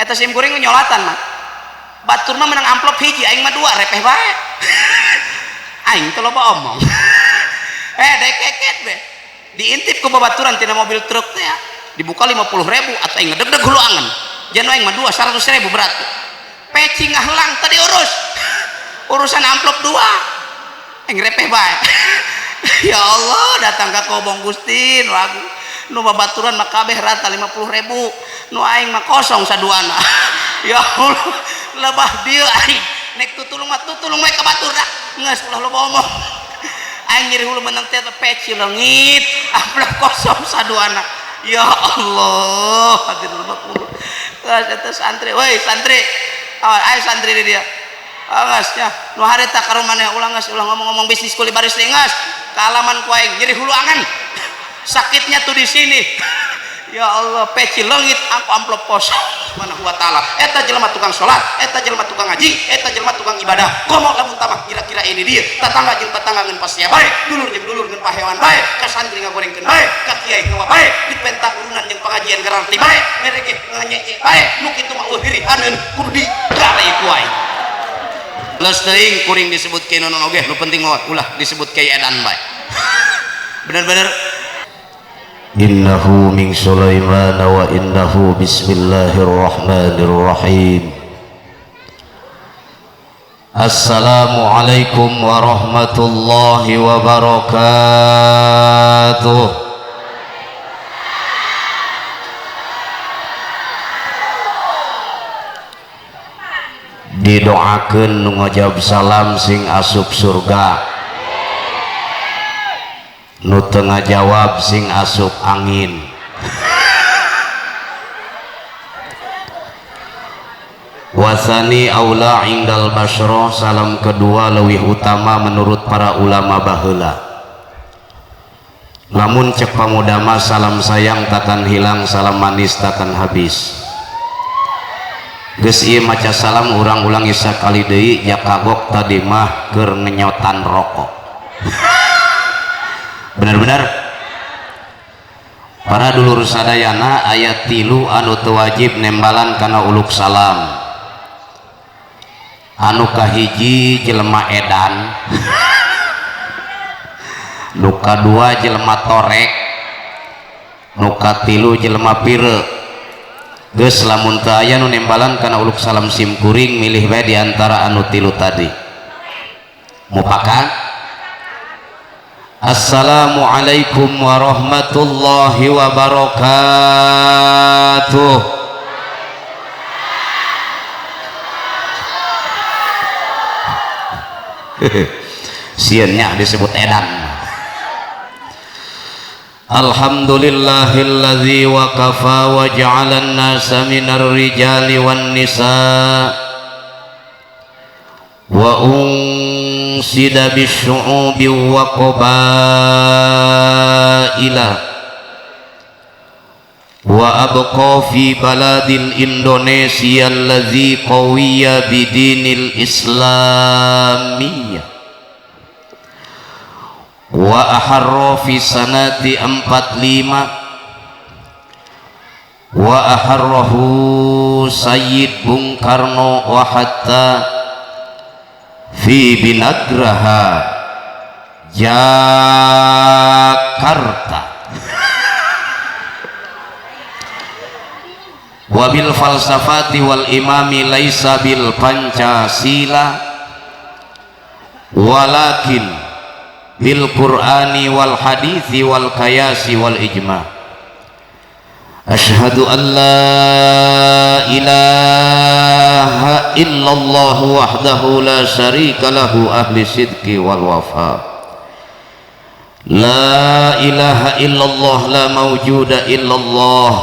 Eta sim kuring nyolatan mah. Batur mah menang amplop hiji, aing mah dua, repeh bae. Aing teu loba omong. Dekeket be. Diintip ku babaturan tina mobil truk teh ya. Dibuka 50.000 atau aing ngedeg-deg hulu angen. Jan aing mah dua 100.000 berarti. Peci ngahlang tadi urus. Urusan amplop dua. Aing repeh bae. Ya Allah, datang ka Kobong Gusti nu agung. Nu babaturan mah kabeh rata 50.000. Nu aing mah kosong saduana. Ya Allah, lebah dieu aing. Nek tutulung mah tutulung we ka batur dah. Geus ulah loba omong. Aing nyeri hulu menang teh peci leungit, amplop kosong saduana. Ya Allah, hadirul makmur. Geus eta santri, woi santri. Awas ayo santri di dia. Awas ya, nu harita ka maneh ulah geus ulah ngomong-ngomong bisnis kuli baris deui geus. Kaalaman ku aing nyeri hulu angan. Sakitnya tuh di sini. Ya Allah, peci leungit aku amplop kosong. Subhanahu wa taala. Eta jelema tukang salat, eta jelema tukang ngaji, eta jelema tukang ibadah. Komo lamun tamak kira-kira ini dia. Tatangga jeung tatangga ngeun pasia bae, dulur jeung dulur ngeun pahewan bae, ka santri ngagorengkeun bae, ka kiai ngawa bae, dipenta urunan jeung pengajian garanti bae, mere ge nganyeke bae, nu kitu mah eueuh hirihaneun kudu digalai ku aing. Leus teuing kuring disebut kiai nonon oge, nu penting mah ulah disebut kiai edan bae. Bener-bener Innahu min Sulaiman wa innahu bismillahirrahmanirrahim. Assalamualaikum warahmatullahi wabarakatuh. Didoakeun nu ngajawab salam sing asup surga, nu teu ngajawab sing asup angin. Wasani aula indal basyroh, salam kedua leuwih utama menurut para ulama baheula. Lamun cek pamuda mah salam sayang takkan hilang, salam manis takkan habis. Geus ieu maca salam urang ulangi sakali deui, jakagok tadi mah keur ngenyotan rokok. Bener-bener para dulur sadayana, ayat 3 anu teu wajib nembalan kana uluk salam. Anu kahiji jelema edan, nu kadua jelema torek, nu katilu jelema pire. Geus lamun teu aya nu nembalan kana uluk salam sim kuring, milih bae di antara anu tilu tadi. Mupakat. Assalamualaikum warahmatullahi wabarakatuh. Sieunnya disebut edan. Alhamdulillahilladzi waqafa wa ja'ala an-nasa minar rijali wan nisa wa unsida bisyu'ubi wa qabaila wa abqa fi baladil Indonesia allazi qawiyya bidinil islamiyah wa aharra fi sanati 45 wa aharrahu Sayyid Bung Karno wa hatta fi binagraha Jakarta wa bil falsafati wal imami laisa bil pancasila walakin bil qur'ani wal hadithi wal kayasi wal ijma. Asyhadu an la ilaha illallah wahdahu la syarika lahu ahli sidqi wal wafa. La ilaha illallah la mawjuda illallah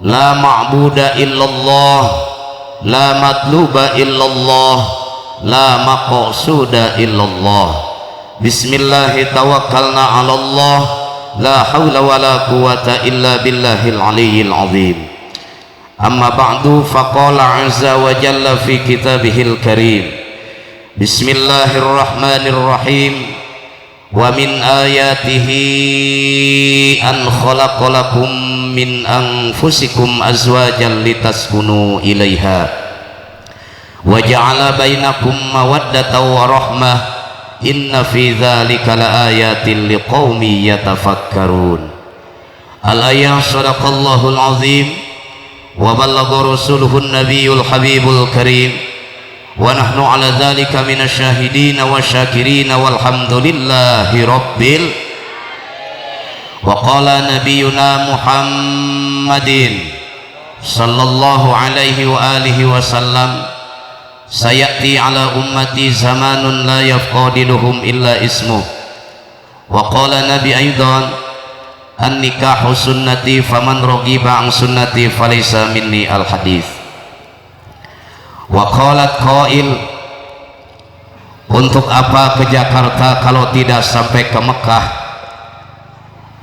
la ma'buda illallah la matluba illallah la maqsuda illallah. Bismillahi tawakkalna 'ala Allah la haula wala quwata illa billahil aliyyil azim. Amma ba'du, faqala azza wa jalla fi kitabihil karim. Bismillahirrahmanirrahim. Wa min ayatihi an khalaqalakum min anfusikum azwajan litaskunu ilaiha wa ja'ala bainakum mawaddatan wa rahmah inna fi dzalika laayatin liqaumin yatafakkarun. Al-ayah sadaqallahul azim wa ballagha rasuluhun nabiyul habibul karim wa nahnu ala dzalika minasyahidin wasyakirin walhamdulillahi rabbil. Wa qala nabiyuna Muhammadin sallallahu alaihi wa alihi wasallam sayati ala ummati zamanun la yafqadiluhum illa ismuh. Wa qala nabi aidan an nikahu sunnati faman raghiba an sunnati falaysa minni al hadis. Wa qalat qail, untuk apa ke Jakarta kalau tidak sampai ke Mekah?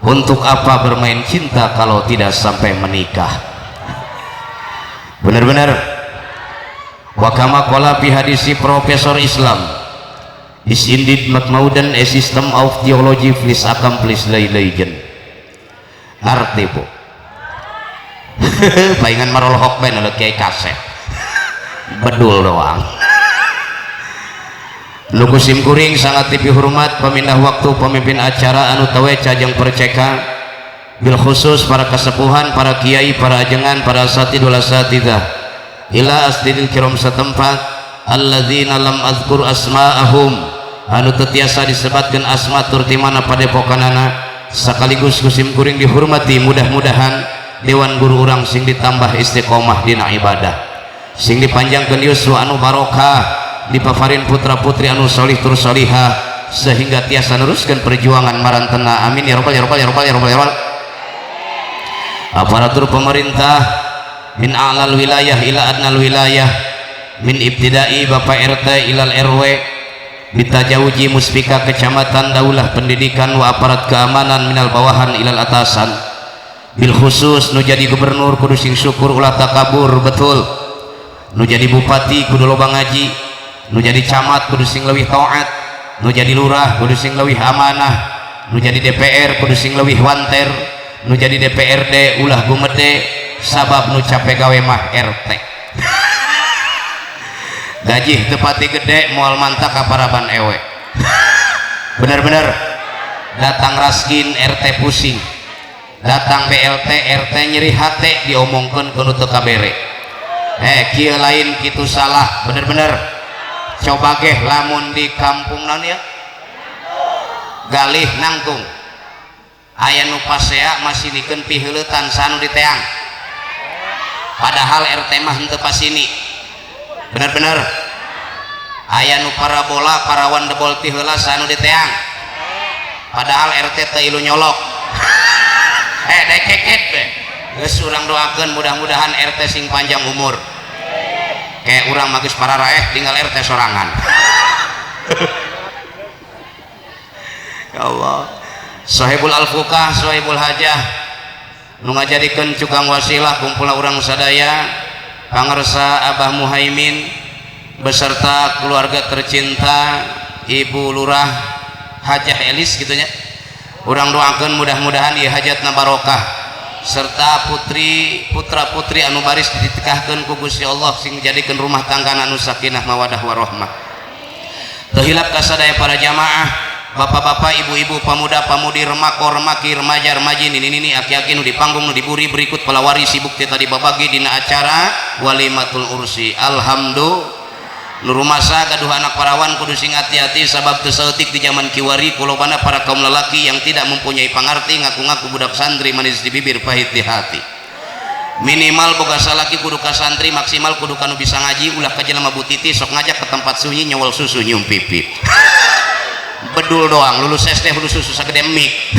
Untuk apa bermain cinta kalau tidak sampai menikah? Benar-benar. Wa kama qala fi hadisi Profesor Islam is indeed modern a system of theology please accomplish religion. Ngerti bu? Palingan marolohok bae nu kiai kaset bedul doang. Nu ku sim kuring sangat dipihormat pemindah waktu pemimpin acara anu taweca jeung perceka bil khusus para kesepuhan, para kiai, para ajengan, para asatid wal asatidzah ila asdidil kiram setempat alladzina lam azkur asma'ahum anu teu tiasa disebatkeun asma tur ti mana padepokanana, sekaligus ku sim kuring dihormati mudah-mudahan dewan guru urang sing ditambah istiqomah dina ibadah, sing dipanjangkeun yuswa anu barokah, dipaparin putra putri anu solih tur solihah sehingga tiasa neruskeun perjuangan marantena, amin ya rabbal ya rabbal ya rabbal ya rabbal ya rabbal. Aparatur pemerintah min a'lal wilayah ila adnal wilayah, min ibtidai Bapak RT ilal RW, bitajawuji muspika kecamatan, daulah pendidikan wa aparat keamanan minal bawahan ilal atasan, bil khusus nu jadi gubernur kudu sing syukur ulah takabur, betul. Nu jadi bupati kudu loba ngaji, nu jadi camat kudu sing leuwih taat, nu jadi lurah kudu sing leuwih amanah, nu jadi DPR kudu sing leuwih wanter, nu jadi DPRD ulah gumede sabab nu capek gawe mah RT. Gaji tepati gede moal mantap ka paraban ewe. Bener-bener datang raskin RT pusing, datang BLT RT nyeri hate diomongkeun ku nu teu kabere. Kieu lain kitu salah, bener-bener. Coba geh lamun di kampung naon ya Galih Nangtung aya nu pasea masih dikeun piheuletan sanu di teang, padahal RT mah henteu pasini. Bener-bener aya nu parabola parawan debol ti heula sanu di teang, padahal RT teu ilu nyolok. Dekeket be geus urang doakeun mudah-mudahan RT sing panjang umur, kayak urang mah geus pararaeh tinggal RT sorangan. Ya Allah, Sohibul Alfukah, Sohibul Hajah nu ngajadikeun cukang wasilah kumpulna urang sadaya, pangersa Abah Muhaimin beserta keluarga tercinta Ibu Lurah Hajah Elis gitu nya, urang doakeun mudah-mudahan ieu hajatna barokah serta putri putra putri anu baris ditikahkeun ku Gusti Allah sing dijadikeun rumah tangga anu sakinah mawadah warahmah. Teu hilap ka sadaya para jamaah, bapak-bapak, ibu-ibu, pemuda-pemudi, remako, remaki, remaja, remaji, nini-nini, aki-aki nu di panggung nu diburi berikut pelawari sibuk teh tadi babagi dina acara walimatul ursi. Alhamdulillah. Nu rumasa gaduh anak parawan kudu sing hati-hati sabab teu saeutik di zaman kiwari kulobana para kaum lelaki yang tidak mempunyai pangarti ngaku-ngaku budak santri, manis di bibir pahit di hati. Minimal boga salaki kudu ka santri, maksimal kudu kanu bisa ngaji, ulah ka jelema butiti sok ngajak ke tempat sunyi nyewel susu nyium pipi. Bedul doang lulus SD lulus susu sagede mik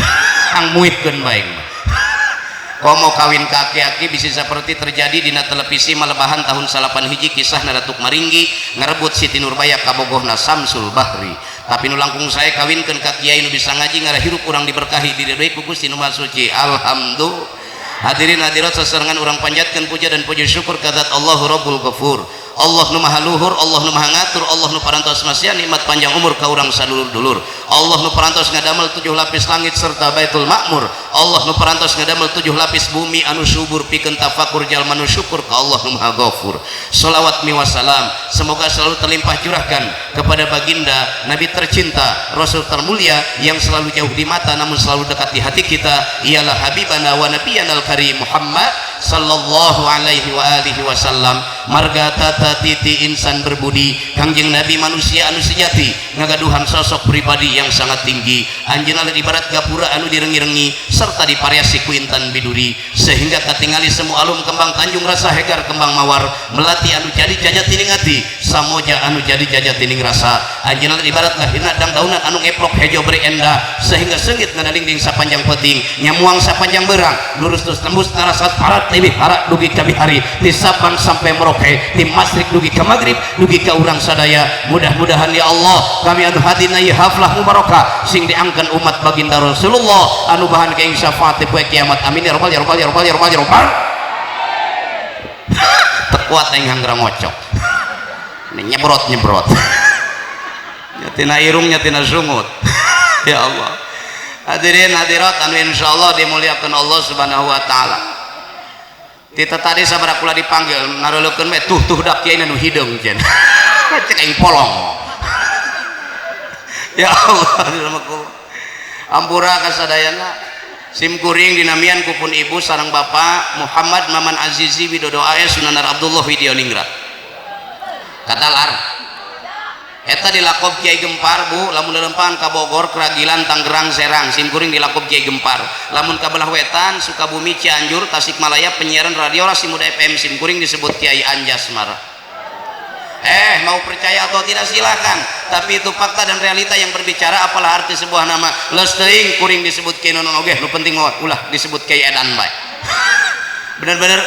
hang muitkeun bae. Komo kawin ka aki-aki bisa seperti terjadi dina televisi malebahan tahun 91 kisah Datuk Maringgi ngerebut Siti Nurbaya kabogohna Samsul Bahri. Tapi nu langkung saya kawinkeun ka kiai nu bisa ngaji ngarah hirup urang diberkahi diridhoi ku Gusti Nu Maha Suci. Alhamdulillah. Hadirin hadirat sesarengan urang panjatkeun puja dan puji syukur ka zat Allahu Rabbul Ghafur. Allah nu maha luhur, Allah nu maha ngatur, Allah nu parantos masihan nikmat panjang umur ka urang sadulur-dulur. Allah nu parantos ngadamel 7 lapis langit serta Baitul Makmur. Allah nu parantos ngadamel 7 lapis bumi anu subur pikeun tafakur jalma nu syukur ka Allah nu maha ghafur. Shalawat mi wassalam semoga selalu terlimpah curahkan kepada baginda Nabi tercinta, Rasul termulia yang selalu jauh di mata namun selalu dekat di hati kita, ialah Habibana wa Nabiyana al-Karim Muhammad sallallahu alaihi wa alihi wasallam. Marga tata titi insan berbudi, Kangjeng Nabi manusia anu sejati, ngagaduhan sosok pribadi yang sangat tinggi. Anjeunna ibarat gapura anu direngi-rengi serta dipariasi ku intan biduri, sehingga katingali semu alum kembang tanjung rasa hegar kembang mawar, melati anu jadi jajatining ati, samoja anu jadi jajatining rasa. Anjeunna ibarat lahirna dangdaunan anu ngeplok hejo beri endah, sehingga seungit ngadalingding sapanjang peuting, nyamuang sapanjang berang, lurus terus tembus narasat parat lebih harak dugi ka bihari, di Sabang sampai Merauke, di Masrik dugi ka Maghrib, dugi ka urang sadaya. Mudah-mudahan ya Allah kami anu hadina ieu haflah mubarakah sing diangkeun umat baginda Rasulullah anu bahan kaing syafaat poe kiamat. Amin ya rabbal ya rabbal ya rabbal ya rabbal ya rabbal. Tekuat aing hanggra ngocok. Nyebrot-nyebrot. Nya tina irung nya tina sungut. Ya Allah. Hadirin hadirat anu insyaallah dimuliakan Allah Subhanahu wa taala. Tita tadi sabaraha kula dipanggil ngareulekeun we tuh tuh dak kiai nu hideung cenah. Cek aing polong. Ya Allah, ampura kasadayana. Sim kuring dinamian kupun ibu sareng bapak Muhammad Maman Azizi Widodo AS Sunanar Abdullah Widyoningrat. Katalar eta dilakob Kiai Gempar bu, lamun leumpang ka Bogor, Kragilan, Tangerang, Serang, sim kuring dilakob Kiai Gempar. Lamun ka belah wetan Sukabumi, Cianjur, Tasikmalaya, penyiaran radio Rasi Muda FM, sim kuring disebut Kiai Anjasmara. Mau percaya atau tidak silakan, tapi itu fakta dan realita yang berbicara. Apalah arti sebuah nama, leus teuing kuring disebut Kiai Nonon oge, nu penting mah ulah disebut Kiai Edan bae. Bener-bener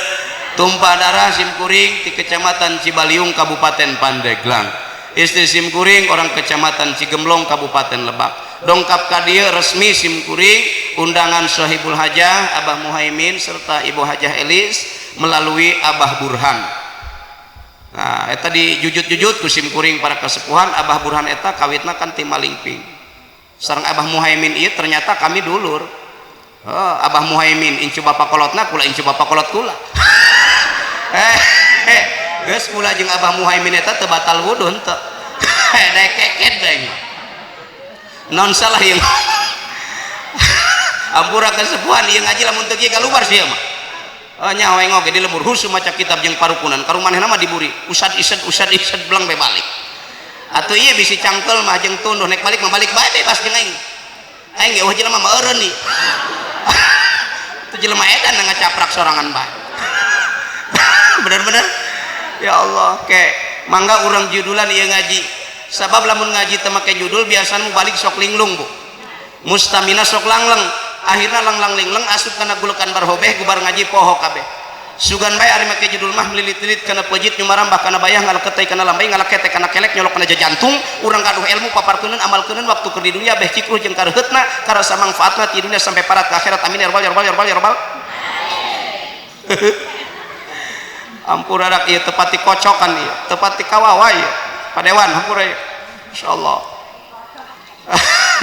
tumpah darah sim kuring di Kecamatan Cibaliung, Kabupaten Pandeglang. Istri sim kuring orang Kecamatan Cigemblong, Kabupaten Lebak. Dongkap ka dieu resmi sim kuring undangan Sohibul Hajah Abah Muhaimin serta Ibu Hajah Elis melalui Abah Burhan. Nah, eta dijujut-jujut ku sim kuring para kesepuhan. Abah Burhan eta kawitna kan ti Malingping. Sareng Abah Muhaimin ieu ternyata kami dulur. Oh, Abah Muhaimin incu bapak kolotna kula, incu bapak kolot kula. Geus kula jeung Abah Muhaimin eta teu batal wudu henteu. Dekeket deui. Non salah ieu. Ampura kesepuhan ieu ngaji lamun teu kieu kaluar sia mah. Oh, nyawa oge di lemur husu maca kitab jeung parukunan karumanehna mah diburi usad ised usad ised belang be balik. Atuh ieu bisi cangkel mah jeung tunduh nek balik mah balik bae bebas jeung aing. Aing ge eueuh jelema mah eureun ieu. Teu jelema edan ngacaprak sorangan bae. Bener-bener ya Allah, ke mangga urang judulan ieu ngaji. Sabab lamun ngaji teu make judul biasana balik sok linglung bu. Mustamina sok langleng, akhirna langlang lingleng asup kana gulekan barhobeh gubar ngaji poho kabeh. Sugan bae ari make judul mah melilit-lilit kana pejit nyumarambah kana bayah ngaleketei kana lambai ngalekete kana kelek nyolok kana jantung. Urang gaduh ilmu paparkeuneun amalkeuneun waktu keur di dunia beh cikruh jeung kareuheutna karasa mangfaatna ti dunia sampai parat ka akhirat. Amin ya rabbal ya rabbal ya rabbal ya rabbal. Ampura dak ieu tepat dikocokan ieu, tepat dikawawa ieu. Padewan hampura ieu. Insyaallah.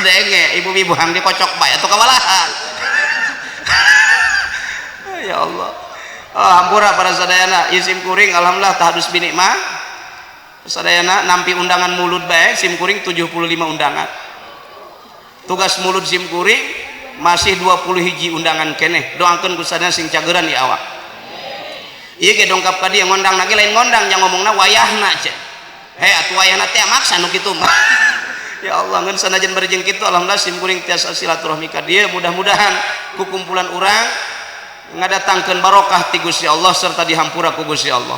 Denge ibu-ibu hang dikocok bae atuh kawalahan. Ya Allah. Oh, hampura para sadayana ieu sim kuring alhamdulillah tahadus binikmah. Sadayana nampi undangan mulud bae sim kuring 75 undangan. Tugas mulud sim kuring masih 20 hiji undangan keneh. Doakeun ku sadayana sing cageran di awak. Ieu ge dongkap ka dieu ngondang lagi lain ngondang yang ngomongna wayahna cenah. Heh atuh wayahna teh maksa nu kitu mah. Ya Allah ngan sanajan bareng kitu alhamdulillah sim kuring tiasa silaturahmi ka dieu, mudah-mudahan ku kumpulan urang ngadatangkeun barokah ti Gusti Allah serta dihampura ku Gusti Allah.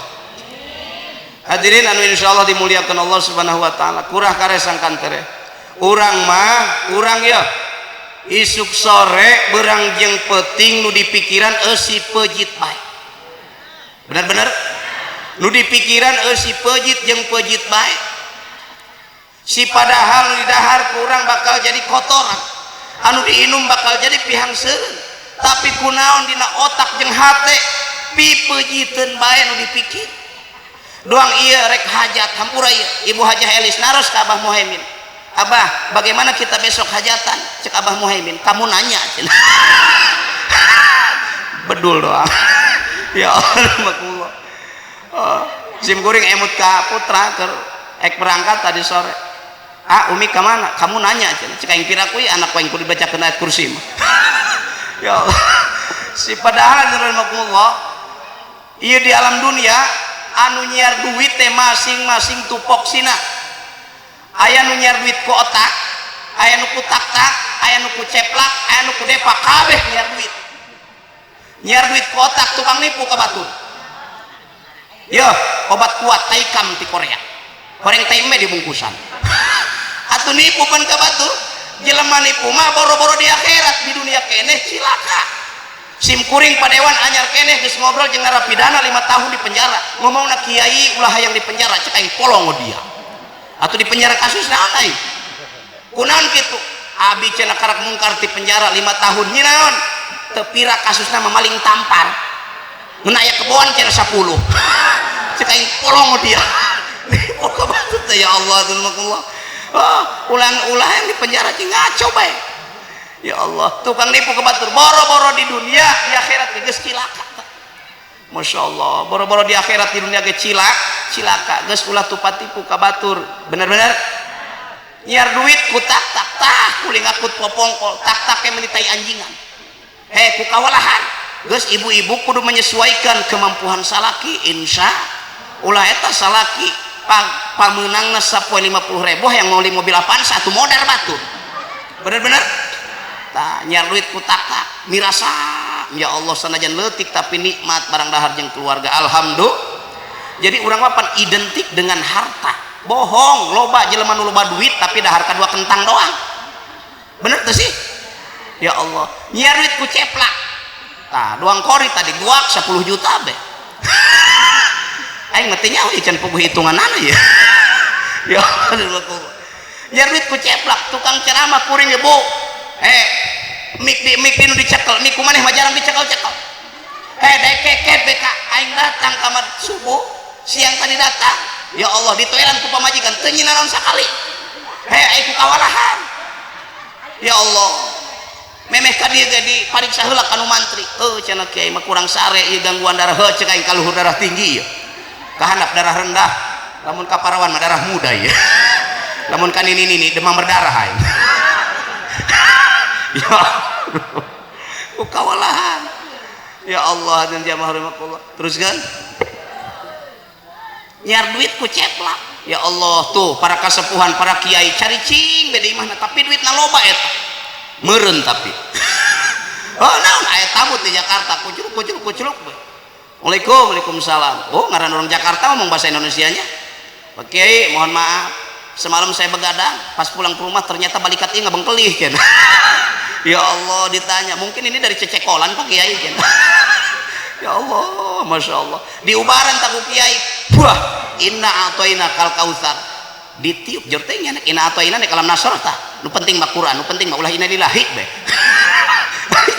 Hadirin anu insyaallah dimuliakan Allah Subhanahu wa taala, kurah karesangkan tere. Urang mah urang ya isuk sore berang jeung peuting nu dipikiran eusi peujit bae. Benar-benar nu dipikiran eusi peujit jeung peujit bae. Si padahal nu didahar kurang bakal jadi kotoran, anu diinum bakal jadi pihang seureun, tapi kunaon dina otak jeung hate pipeujiteun bae nu dipikir. Doang ieu rek hajat hampura ieu Ibu Hajah Elis naros ka Abah Muhaimin. Abah, bagaimana kita besok hajatan? Cek Abah Muhaimin, kamu nanya cenah. Bedul doang. Ya Allah. Oh, sim kuring emut ka putra keur ek berangkat tadi sore. Ah, Umi ka mana? Kamu nanya cenah. Cek aing pira kuy anak aing kudu dibacakeun ayat kursi mah. Ya Allah. Si padahal rahimakumullah, ieu di alam dunia anu nyiar duit teh masing-masing tupoksina. Aya nu nyiar duit ku otak, aya nu ku tak-tak, aya nu ku ceplak, aya nu ku depak, kabeh nyiar duit. Nyiar duit ku otak tukang nipu ka batur. Yo, obat kuat Taikam ti Korea. Goreng tempe dibungkusan. Atuh nipu pan ka batur. Jelema nipu mah boro-boro di akhirat, di dunia keneh cilaka. Sim kuring padewan anyar keneh geus ngobrol jeung narapidana 5 tahun di penjara. Ngomongna kiai ulah hayang di penjara, cek aing polong dia. Atuh di penjara kasus naon aing? Kunaon kitu? Abi cenah karak mungkar di penjara 5 tahun nyi naon? Teu pira kasusna mah maling tampar. Mun aya keboan cenah 10. Cek aing polong dia. Nipu ka batur teh ya Allah subhanallah. Oh, ulang-ulah yang di penjara cing ngaco bae. Ya Allah, tukang nipu ke batur boro-boro di dunia, di akhirat geus cilaka. Masya Allah, boro-boro di akhirat di dunia ge cilaka, geus ulah tupat tipu ka batur. Bener-bener nyiar duit ku tak tak tah kuling akut popongkol, tak tak ke menitai anjingan. Hei, ku kawalahan. Geus ibu-ibu kudu menyesuaikan kemampuan salaki, insya ulah eta salaki pamenangna sapoe 50.000 yang mau beli mobil Avanza atuh modar batur. Bener-bener tah nyiar duit ku tak tak mirasa ya Allah sanajan leutik tapi nikmat barang dahar jeung keluarga alhamdulillah. Jadi urang mah pan identik dengan harta. Bohong, loba jelema nu loba duit tapi dahar kadua kentang doang. Bener teu sih? Ya Allah, nyiar duit ku ceplak. Tah, doang kori tadi guak 10 juta be. Aing mah teh nyaho can puguh hitunganana ya. Ya Allah, nyiar duit ku ceplak, tukang ceramah kuring ge bu. Mik di mik di nu dicekel, mik ku maneh mah jarang dicekel-cekel. Dekeket beka aing datang kamar subuh, siang tadi datang. Ya Allah, ditoelan ku pamajikan teu nyinaon sakali. Aing ku kawalahan. Ya Allah. Memeh ka dieu ge dipariksa heula ka nu mantri. Heuh cenah kiai mah kurang sare ieu gangguan darah, heuh cek aing kaluhur darah tinggi ieu. Kahandap darah rendah, lamun ka parawan mah darah muda ieu. Lamun ka nini-nini demam berdarah aing. Ya Allah, kawalahan. Ya Allah dan jamaah rahimakumullah. Terus kan nyiar duit ku ceplak. Ya Allah tuh para kasepuhan, para kiai cari cing beda imahna tapi duitna loba eta. Meureun tapi. Oh naon aya tamu di Jakarta kuculuk kuculuk kuculuk. Waalaikum, waalaikumsalam. Oh ngaran orang Jakarta ngomong bahasa Indonesianya. Pak Kiai mohon maaf, semalam saya begadang, pas pulang ke rumah ternyata balikat ieu ngabengkelih cenah. Ya Allah ditanya, mungkin ini dari cecekolan Pak Kiai cenah. Ya Allah, Masya Allah. Diubaran tak ku Kiai. Wah, inna a'toina kal kautsar. Ditiup jor teh nya inna a'toina nek alam nasr tah. Nu penting mah Quran, nu penting mah ulah innalillahi be.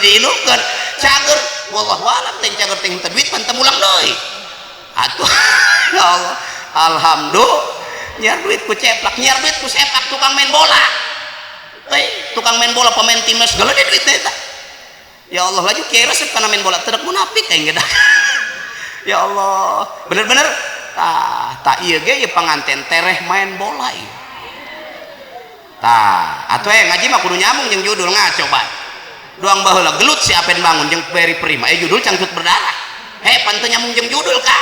Diinumkeun cager, wallahu alam teh cager teh henteu duit pan teu mulang deui. Atuh ya Allah, alhamdulillah nyiar duit ku ceplak, nyiar duit ku sepak tukang main bola. Tukang main bola pemain timnas gede duitnya eta. Ya Allah laju kiai resep kana main bola teu munafik aing geus. Ya Allah, bener-bener tah tak ieu ge ieu panganten tereh main bola ieu. Tah, atuh ngaji mah kudu nyambung jeung judul ngaco bae. Doang baheula gelut si Apen bangun jeung Peri Prima, judul cangcut berdarah. Heh, pan teu nyambung jeung judul ka.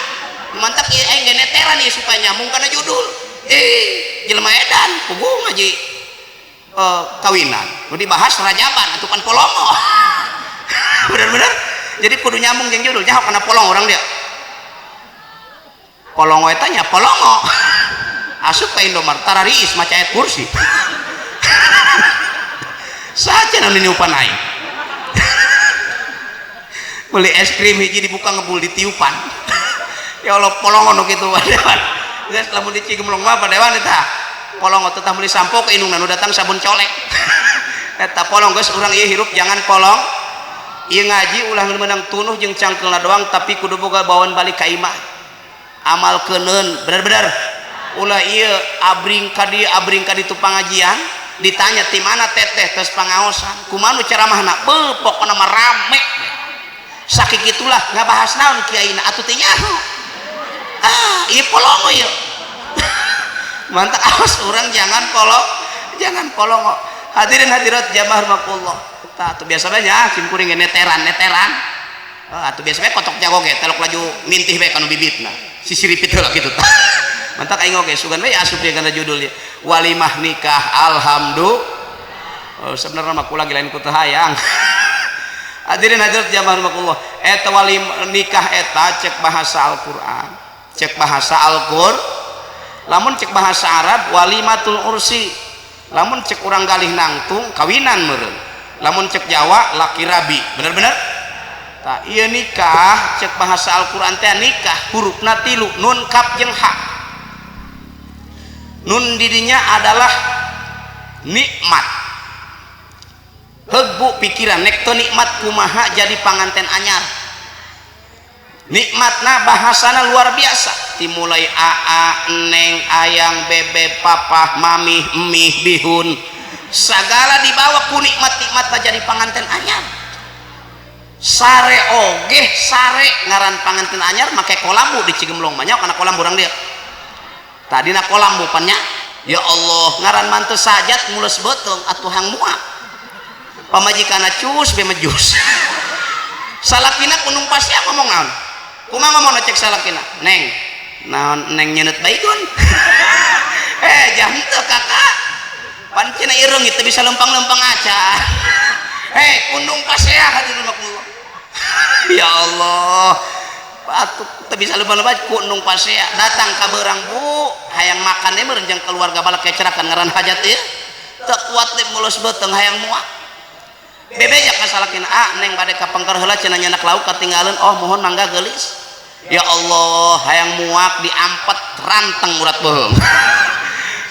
Mantap ieu aing ge neteran ieu supaya nyambung kana judul. Jelema edan puguh ngaji kawinan. Nu dibahas rajaban atuh pan polongo. Bener-bener. Jadi kudu nyambung jeung judul, nyaho kana polong orang dia. Polongo eta nya polongo. Asup ka Indomaret tarariis maca ayat kursi. Saja nu niupan aing. Beli es krim hiji dibuka ngebul ditiupan. Ya Allah polongo nu kitu padewan. Geus lamun dicigemlong mah padewan eta. Polongo tetah meuli sampo ke indungna nu datang sabun colek. Eta polong geus urang ieu hirup jangan polong. Ieu ngaji ulah meunang tunuh jeung cangkeulna doang tapi kudu boga bawaan balik ka imah. Amalkeuneun bener-bener. Ulah ieu abring ka dieu abring ka ditu pangajian, ditanya ti mana teteh tos pangaosan, kumaha nu ceramahna? Beuh pokona mah rame. Sakikitulah ngabahas naon kiaina atuh teu nyaho. Ah, ieu polongo ieu. Mantap awas urang jangan polong, jangan polongo. Hadirin hadirat jamaah rahimakumullah. Tah atuh biasa bae nya sim kuring ge neteran neteran. Atuh biasa bae kotok jago ge telok laju mintih bae kanu bibitna. Sisiripit heula kitu tah. Mantak aing oge sugan we asup dia kana judul ieu. Walimah nikah alhamdulillah. Oh, sebenarnya mah kula lain ku teu hayang. Hadirin hadirat jamaah rahimakumullah. Eta walimah nikah eta cek bahasa Al-Qur'an. Cek bahasa Al-Qur'an. Lamun cek bahasa Arab walimatul ursi. Lamun cek urang galih nangtung kawinan meureun. Lamun cek Jawa laki rabi. Bener-bener? Tah ieu nikah cek bahasa Al-Qur'an teh nikah hurufna tilu nun kaf jeung ha. Nun didinya adalah nikmat. Heug bu pikiran nek teu nikmat kumaha jadi panganten anyar. Nikmatna bahasana luar biasa. Dimulai aa, neng, ayang, bebe, papah, mami, mie, bihun. Sagala dibawa ku nikmat-nikmat jadi panganten anyar. Sare ogeh sare ngaran panganten anyar make kolambu di Cigemblong mah nya kana kolambu urang dieu. Tadina kolambu pan nya. Ya Allah ngaran mantu sajat mules beuteung atuh hang muak. Pamajikanna cus be mejus. Salakina kunung pasea ngomong naon? Kumaha ngomongna cek salakina? Neng, naon neng nyeuneup baygon? Jam teu kakak. Pan cenah ireung teu bisa lempang-lempang aca. Kundung pasea hadirin rahimakumullah. Ya Allah. Batuk teu bisa lempang-lempang kundung pasea. Datang ka beurang bu, hayang makan deui meureun jeung keluarga balak kecerakan ngaran hajat ieu. Teu kuat deui mulus beuteung hayang muak. Bebeja ka salakina, ah neng bade ka pengker heula cenah nyanak lauk katinggaleun, oh mohon mangga geulis. Ya Allah, hayang muak diampet ranteng urat beuheung.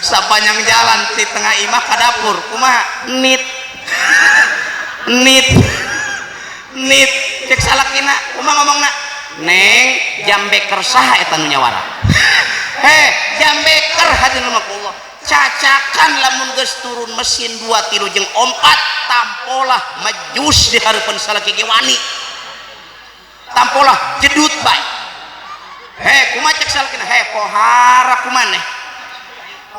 Sapanjang jalan di tengah imah ka dapur, kumaha? Nit. Nit. Nit cek salakina, kumaha ngomongna? Neng, jambeker saha eta nu nyawara? Heh, jambeker hadirin rahimakumullah. Cacakan lamun geus turun mesin 2 3 jeung 4 tampolah mejus di hareupeun salaki ge wani. Tampolah jedut bae. Heh, kumaha cek salakina? Heh, pohara kumaneh?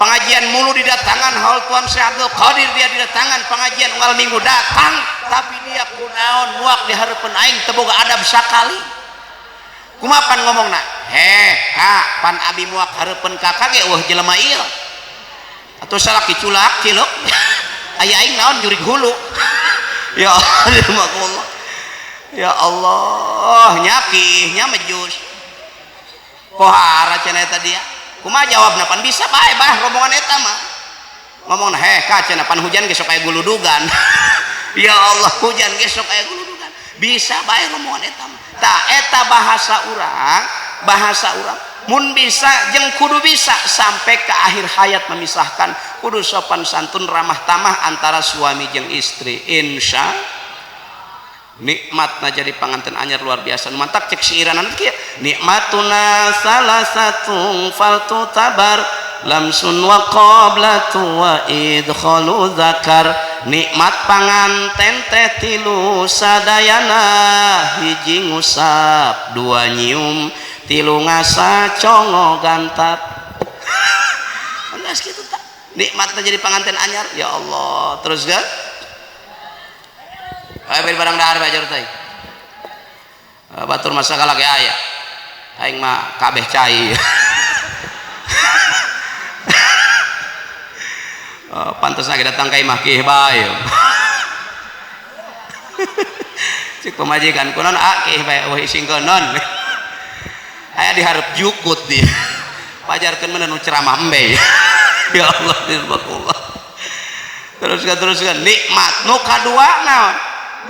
Pengajian mulu didatangan haul Tuan Syekh Abdul Qadir dia didatangan pengajian unggal minggu datang tapi dia kunaon muak di hareupeun aing teu boga adab sakali. Kumaha pan ngomongna? Heh, kak, pan abi muak hareupeun kakak ge eueuh jelema ieu. Atuh salaki culak ciluk. Aya aing naon jurig hulu. Ya Allah. Ya Allah, nyakih nya mejus. Pohara cenah eta dia. Kumaha jawabna pan bisa bae bah rombongan eta mah. Ngomongna heh ka cenah pan hujan ge sok aya guludugan. Ya Allah, hujan ge sok aya guludugan. Bisa bae rombongan eta mah. Tah eta bahasa urang mun bisa jeung kudu bisa sampai ke akhir hayat memisahkan kudu sopan santun ramah tamah antara suami jeung istri. Insya nikmatna jadi panganten anyar luar biasa. Nu mantak cek siiranan kieu nikmatuna salasatun faltu tabar lamsun wa qablatu wa idkhalu zakar. Nikmat panganten teh tilu sadayana, hiji ngusap, dua nyium, tilu ngasa congo gantat. Geus kitu tah. Nikmatna jadi panganten anyar ya Allah. Terus kan? Ayo beri barang dahar bae teh. Batur masa galak ge aya. Aing mah kabeh cai. Pantes lagi datang ka imah kieu bae. Cik pamajikan kunaon ah kieu bae eueuh isingkeun non. Aya dihareup jukut dia. Pajarkeun mah nu ceramah embe. Ya Allah, Allah. Teruskan nikmat nu kadua naon?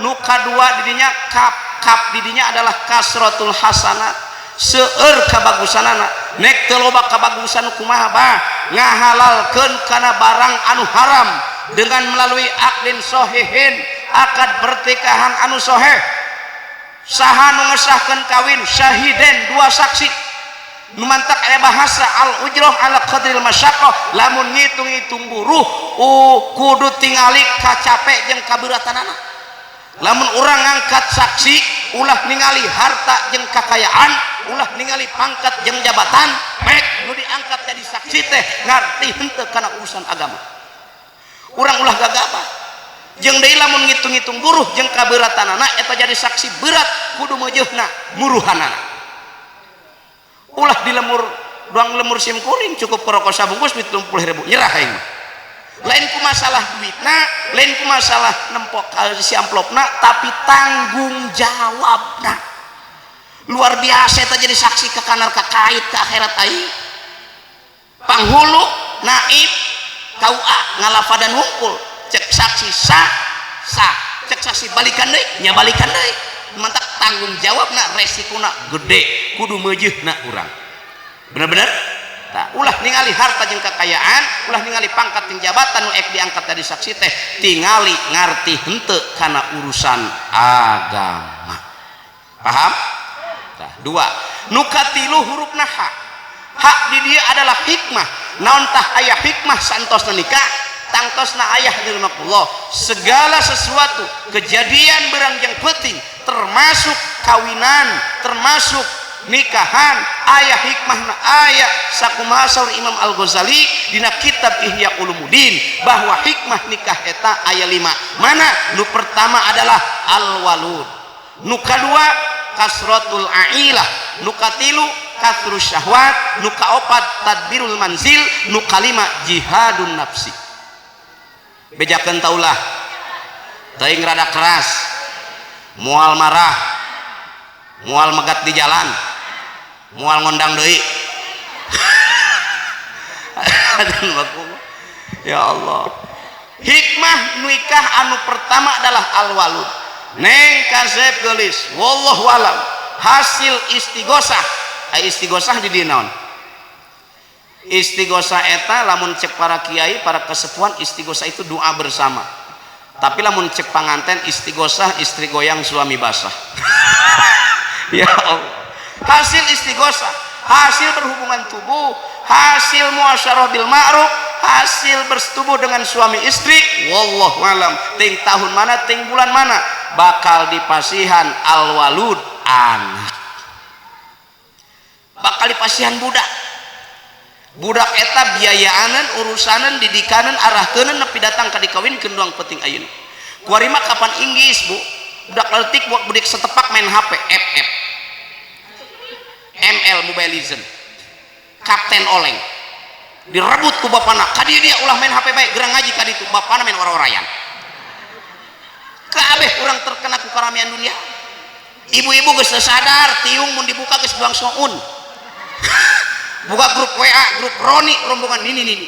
Nu kadua didinya kap kap didinya adalah kasratul hasanat. Seueur kabagusanana. Nek teu loba kabagusan kumaha bah? Ngahalalkeun kana barang anu haram dengan melalui akdin sohihin, akad pernikahan anu soheh. Saha nu ngesahkeun kawin syahiden dua saksi. Nu mantak aya bahasa al ujroh ala qadril masyaqqah, lamun ngitung-ngitung buruh kudu tingali kacape jeung kaberatanana. Lamun urang ngangkat saksi ulah ningali harta jeung kakayaan, ulah ningali pangkat jeung jabatan, pek nu diangkat jadi saksi teh ngarti henteu kana urusan agama. Urang ulah gagabah. Jeung deui lamun ngitung-ngitung buruh jeung kaberatanana eta jadi saksi berat kudu meujeuhna muruhanana. Ulah di lemur doang lemur sim kuring cukup rokok sabungkus 70.000 nyerah aing mah. Lain ku masalah duitna, lain ku masalah nempok si amplopna, tapi tanggung jawabna. Luar biasa eta jadi saksi ke kanar ka kait ke akhirat aing. Panghulu, naib, KUA ngalafadan hungkul, cek saksi sah, sah, cek saksi balikan deui, nya balikan deui. Mantak tanggung jawabna resikona gede, kudu meujeuhna urang. Bener-bener? Tah, ulah ningali harta jeung kekayaan, ulah ningali pangkat jeung jabatan nu ek diangkat dari saksi teh, tingali ngarti henteu kana urusan agama. Paham? Tah, dua. Nu katilu hurufna H. H di dia adalah hikmah. Naon tah aya hikmah santosna nikah, tangtosna ayah di rumah Allah. Segala sesuatu kejadian berang yang penting, termasuk kawinan, termasuk nikahan, ayah hikmahna ayah sakumaha saur Imam Al-Ghazali dina kitab Ihya Ulumuddin bahwa hikmah nikah eta aya 5. Mana? Nu pertama adalah al-walud, nu kadua kasratul ailah, nu katilu kasrus syahwat, nu kaopat tadbirul manzil, nu kalima jihadun nafsi. Bejakeun taulah teuing rada keras, moal marah, moal megat di jalan, moal ngondang deui. Ya Allah. Hikmah nikah anu pertama adalah al-walud. Neng kasep geulis, wallahu alam. Hasil istighosah, ai istighosah di dieu naon? Istighosah eta lamun cek para kiai, para kesepuhan, istighosah itu doa bersama. Tapi lamun cek panganten istighosah istri goyang suami basah. Ya Allah. Hasil istighosah, hasil berhubungan tubuh, hasil muasyarah bil ma'ruf, hasil bersetubuh dengan suami istri, wallahu alam, ting tahun mana, ting bulan mana bakal dipasihan al-walud anak. Bakal dipasihan budak. Budak eta biayaanan, urusanan, didikanan, arahkeunan nepi datang ka dikawinkeun doang penting ayeuna. Kuari mah kapan inggis, Bu? Budak leutik buat budak setepak main HP, FF. ML Mobile Legend. Kapten Oleng. Direbut ku bapana. Ka dieu dia ulah main HP bae, gerang ngaji ka ditu, bapana main ora-orayan. Kabeh urang terkena ku karamian dunia. Ibu-ibu geus teu sadar, tiung mun dibuka geus buang soun. Buka grup WA, grup Roni, rombongan nini nini.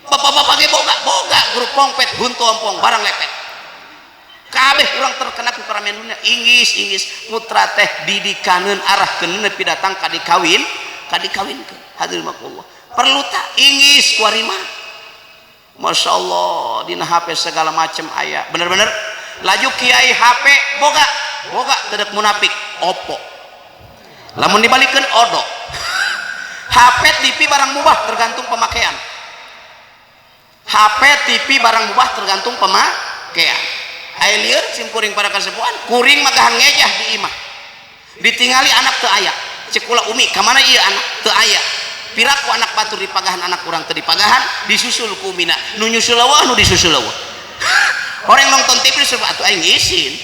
Bapak-bapak ge boga, boga grup pongpet, huntu ompong, barang lepet. Kabeh urang terkena ku karamian dunia. Inggis, inggis, putra teh didikaneun arahkeun nepi datang ka dikawin, ka dikawinkeun. Hadirin makullah. Perlu tak inggis kuari mah? Masya Allah, dina HP segala macam aya. Bener-bener laju kiai HP boga, boga teu munafik, Oppo. Lamun dibalikeun odo. HP TV barang mubah tergantung pemakaian. HP TV barang mubah tergantung pemakaian. Aya lieur sim kuring pada kasepuhan, kuring mah gahang ngejah di imah. Ditingali anak teu aya. Cek kula umi, ka mana ieu anak teu aya? Piraku anak batur dipagahan anak urang teu dipagahan, disusul ku umina. Nu nyusul eueuh nu disusul eueuh. Orang nonton TV disusul atuh aing isin.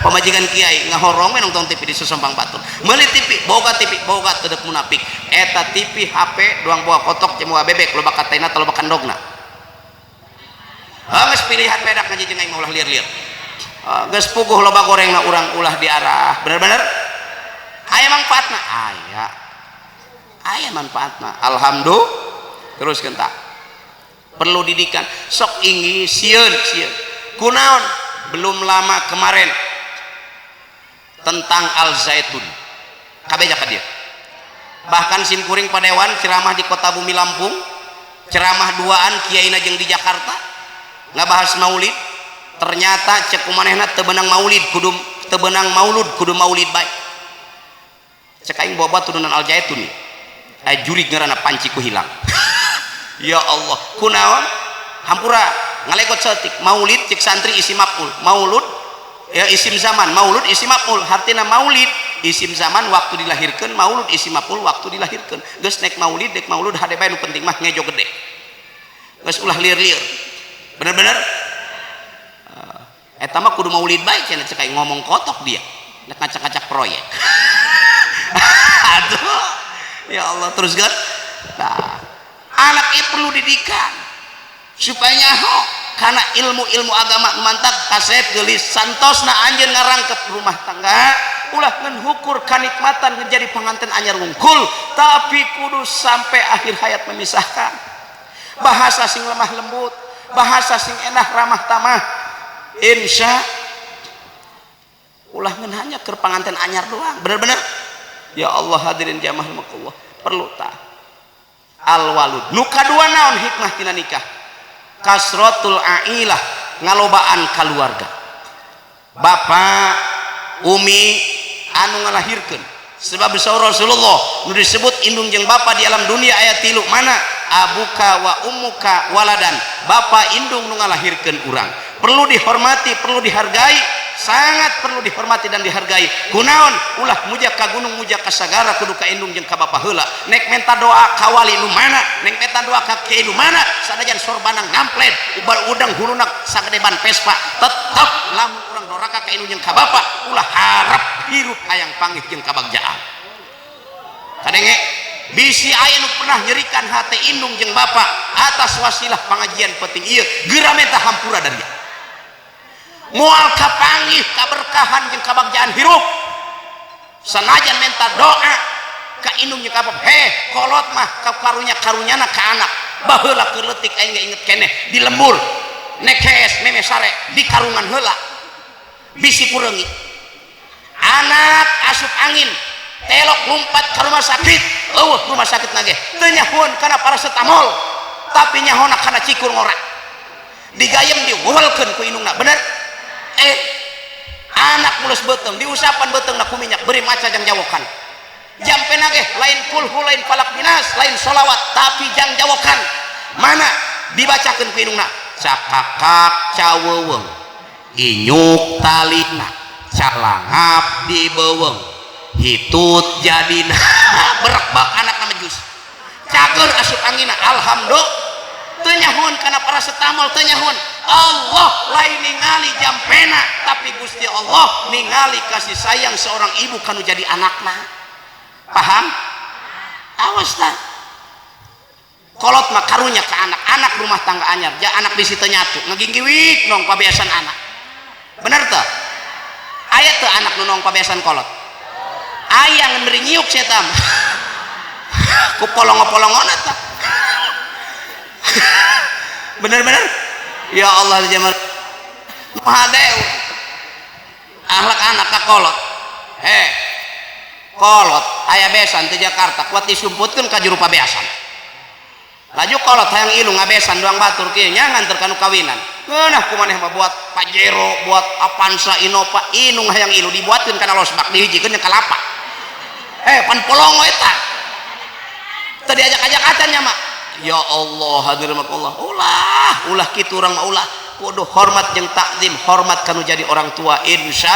Pamajikan kiai ngahorong we nonton TV di susompang batur. Meuli TV, boga TV, boga teu deuk munafik. Eta TV HP doang boga kotok jeung boga bebek loba kataina loba kandogna. Ah geus pilihan bedak ngaji jeung aing mah ulah lieur-lieur. Ah geus puguh loba gorengna urang ulah diarah. Bener-bener? Aya manfaatna? Aya. Aya manfaatna. Alhamdulillah. Terus kentak. Perlu didikan. Sok inggi sieun sieun. Kunaon? Belum lama kemarin tentang Al Zaitun. Kabeh ka dia. Bahkan sim kuring padewan ceramah di Kota Bumi Lampung, ceramah duaan kiaina jeung di Jakarta ngabahas maulid. Ternyata cek kumanehna teu beunang maulid kudu teu beunang maulud kudu maulid bae. Cek aing bawa turunan Al Zaitun nih. Aya jurig ngaranna panci ku hilang. Ya Allah, kunaon? Hampura ngalegot saeutik. Maulid cek santri isim maf'ul. Maulud ya isim zaman, maulud isim maf'ul. Hartina maulid isim zaman waktu dilahirkan, maulud isim maf'ul waktu dilahirkan. Geus nek maulid dek maulud hade bae, nu penting mah ngejo gede. Geus ulah lieur-lieur. Bener-bener? Eta mah kudu maulid bae cenah, cek aing ngomong kotok dia. Nek ngacak-ngacak proyek. Aduh. Ya Allah, terus kan? Nah, anak itu perlu didikan supaya nyaho karena ilmu-ilmu agama. Mantap kasep gelis santosna anjeun ngarangkep rumah tangga, ulah ngan hukur kanikmatan menjadi pengantin anyar wungkul, tapi kudu sampai akhir hayat memisahkan. Bahasa sing lemah lembut, bahasa sing enak, ramah tamah, insya ulah ngan hanya ke pengantin anyar doang. Bener-bener, ya Allah, hadirin jamaah rahimakumullah, perlu tak al walud. Nu kadua naon hikmah tina nikah? Kasrotul ailah, ngalobaan keluarga. Bapak umi anu ngalahirkeun, sebab saur Rasulullah nu disebut indung jeung bapa di alam dunia aya tilu. Mana? Abuka wa ummuka waladan. Bapa indung nu ngalahirkeun urang perlu dihormati, perlu dihargai, sangat perlu dihormati dan dihargai. Kunaon? Ulah muja ka gunung, muja ka sagara, kudu ka indung jeung ka bapa heula. Nek menta doa ka wali nu mana, nek menta doa ka kiai nu mana, sanajan sorbana ngamplet ubar udang huluna sagede ban Vespa, tetep lamun urang doraka ka indung jeung ka bapa, ulah harap hirup hayang panggih jeung kabagjaan. Kadenge, bisi aya nu pernah nyerikan hati indung jeung bapa, atas wasilah pengajian penting ieu geura menta hampura dari dia. Moal kapanggih kaberkahan jeung kabagjaan hirup sanajan minta doa ka indung jeung ka bapa. Heh, kolot mah ka karunya karunyana ka anak. Baheula keur leutik aing ge inget keneh, di lembur nekes meme sare di karungan heula bisi kureungit. Anak asup angin, telok lompat ke rumah sakit, eueuh rumah sakit nage teu nyahoan kana paracetamol, tapi nyahona kana cikur ngora digayem, diwelkeun ku indungna. Bener? Eh, anak mulus beuteung, diusapan beuteungna ku minyak, beri maca jang jawokan jampe nage, lain kulhu, lain falak binas, lain solawat, tapi jang jawokan. Mana dibacakeun ku indungna? Cakakak caweweng, inyuk talina, calangap di beuweung, hitut jadina. Berekbak anak nama jus cager asup angina, alhamdulillah. Teu nyahoan kana paracetamol, teu nyahoan. Allah lain ningali jampena, tapi Gusti Allah ningali kasih sayang seorang ibu kanu jadi anakna. Paham? Awas lah, kolot mah karunya ke anak. Anak rumah tangga anyar ja anak di situ nyatu ngeginggiwik nong pabeasan anak. Bener tuh? Aya tuh anak nu nong pabeasan kolot, aya ngan beri nyiuk setam ku polongo-polongon eta. Bener-bener, ya Allah, zaman mahadeu akhlak anak ka kolot. Heh, kolot aya besan di Jakarta kuat disumputkeun ka juru pabeasan. Laju kolot hayang ilu ngabesan doang batur kieu nya, nganter kanu kawinan ngeunah ku maneh mah buat Pajero, buat Avanza, Innova. Inung hayang ilu dibuatkeun kana losbak, dihijikeun jeung kalapa. Eh, pan polongo eta tadi ajak-ajak acan nya mak. Ya Allah, hadirin Allah, ulah ulah kitu. Urang mah ulah, kudu hormat jeung takzim, hormat kanu jadi orang tua, insya.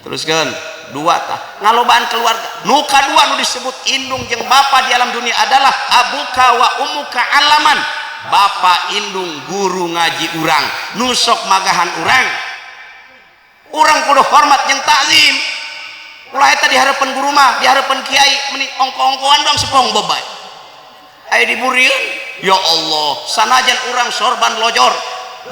Teruskan dua tah ngalobaan keluarga. Nu kadua nu disebut indung jeung bapa di alam dunia adalah abuka wa ummuka alaman. Bapa indung guru ngaji urang, nu sok magahan urang. Urang kudu hormat jeung takzim. Ulah eta di harapan guru mah, di harapan kiai meni ongko-ongkoan doang, sepong bebay aya diburieun. Ya Allah, sanajan urang sorban lojor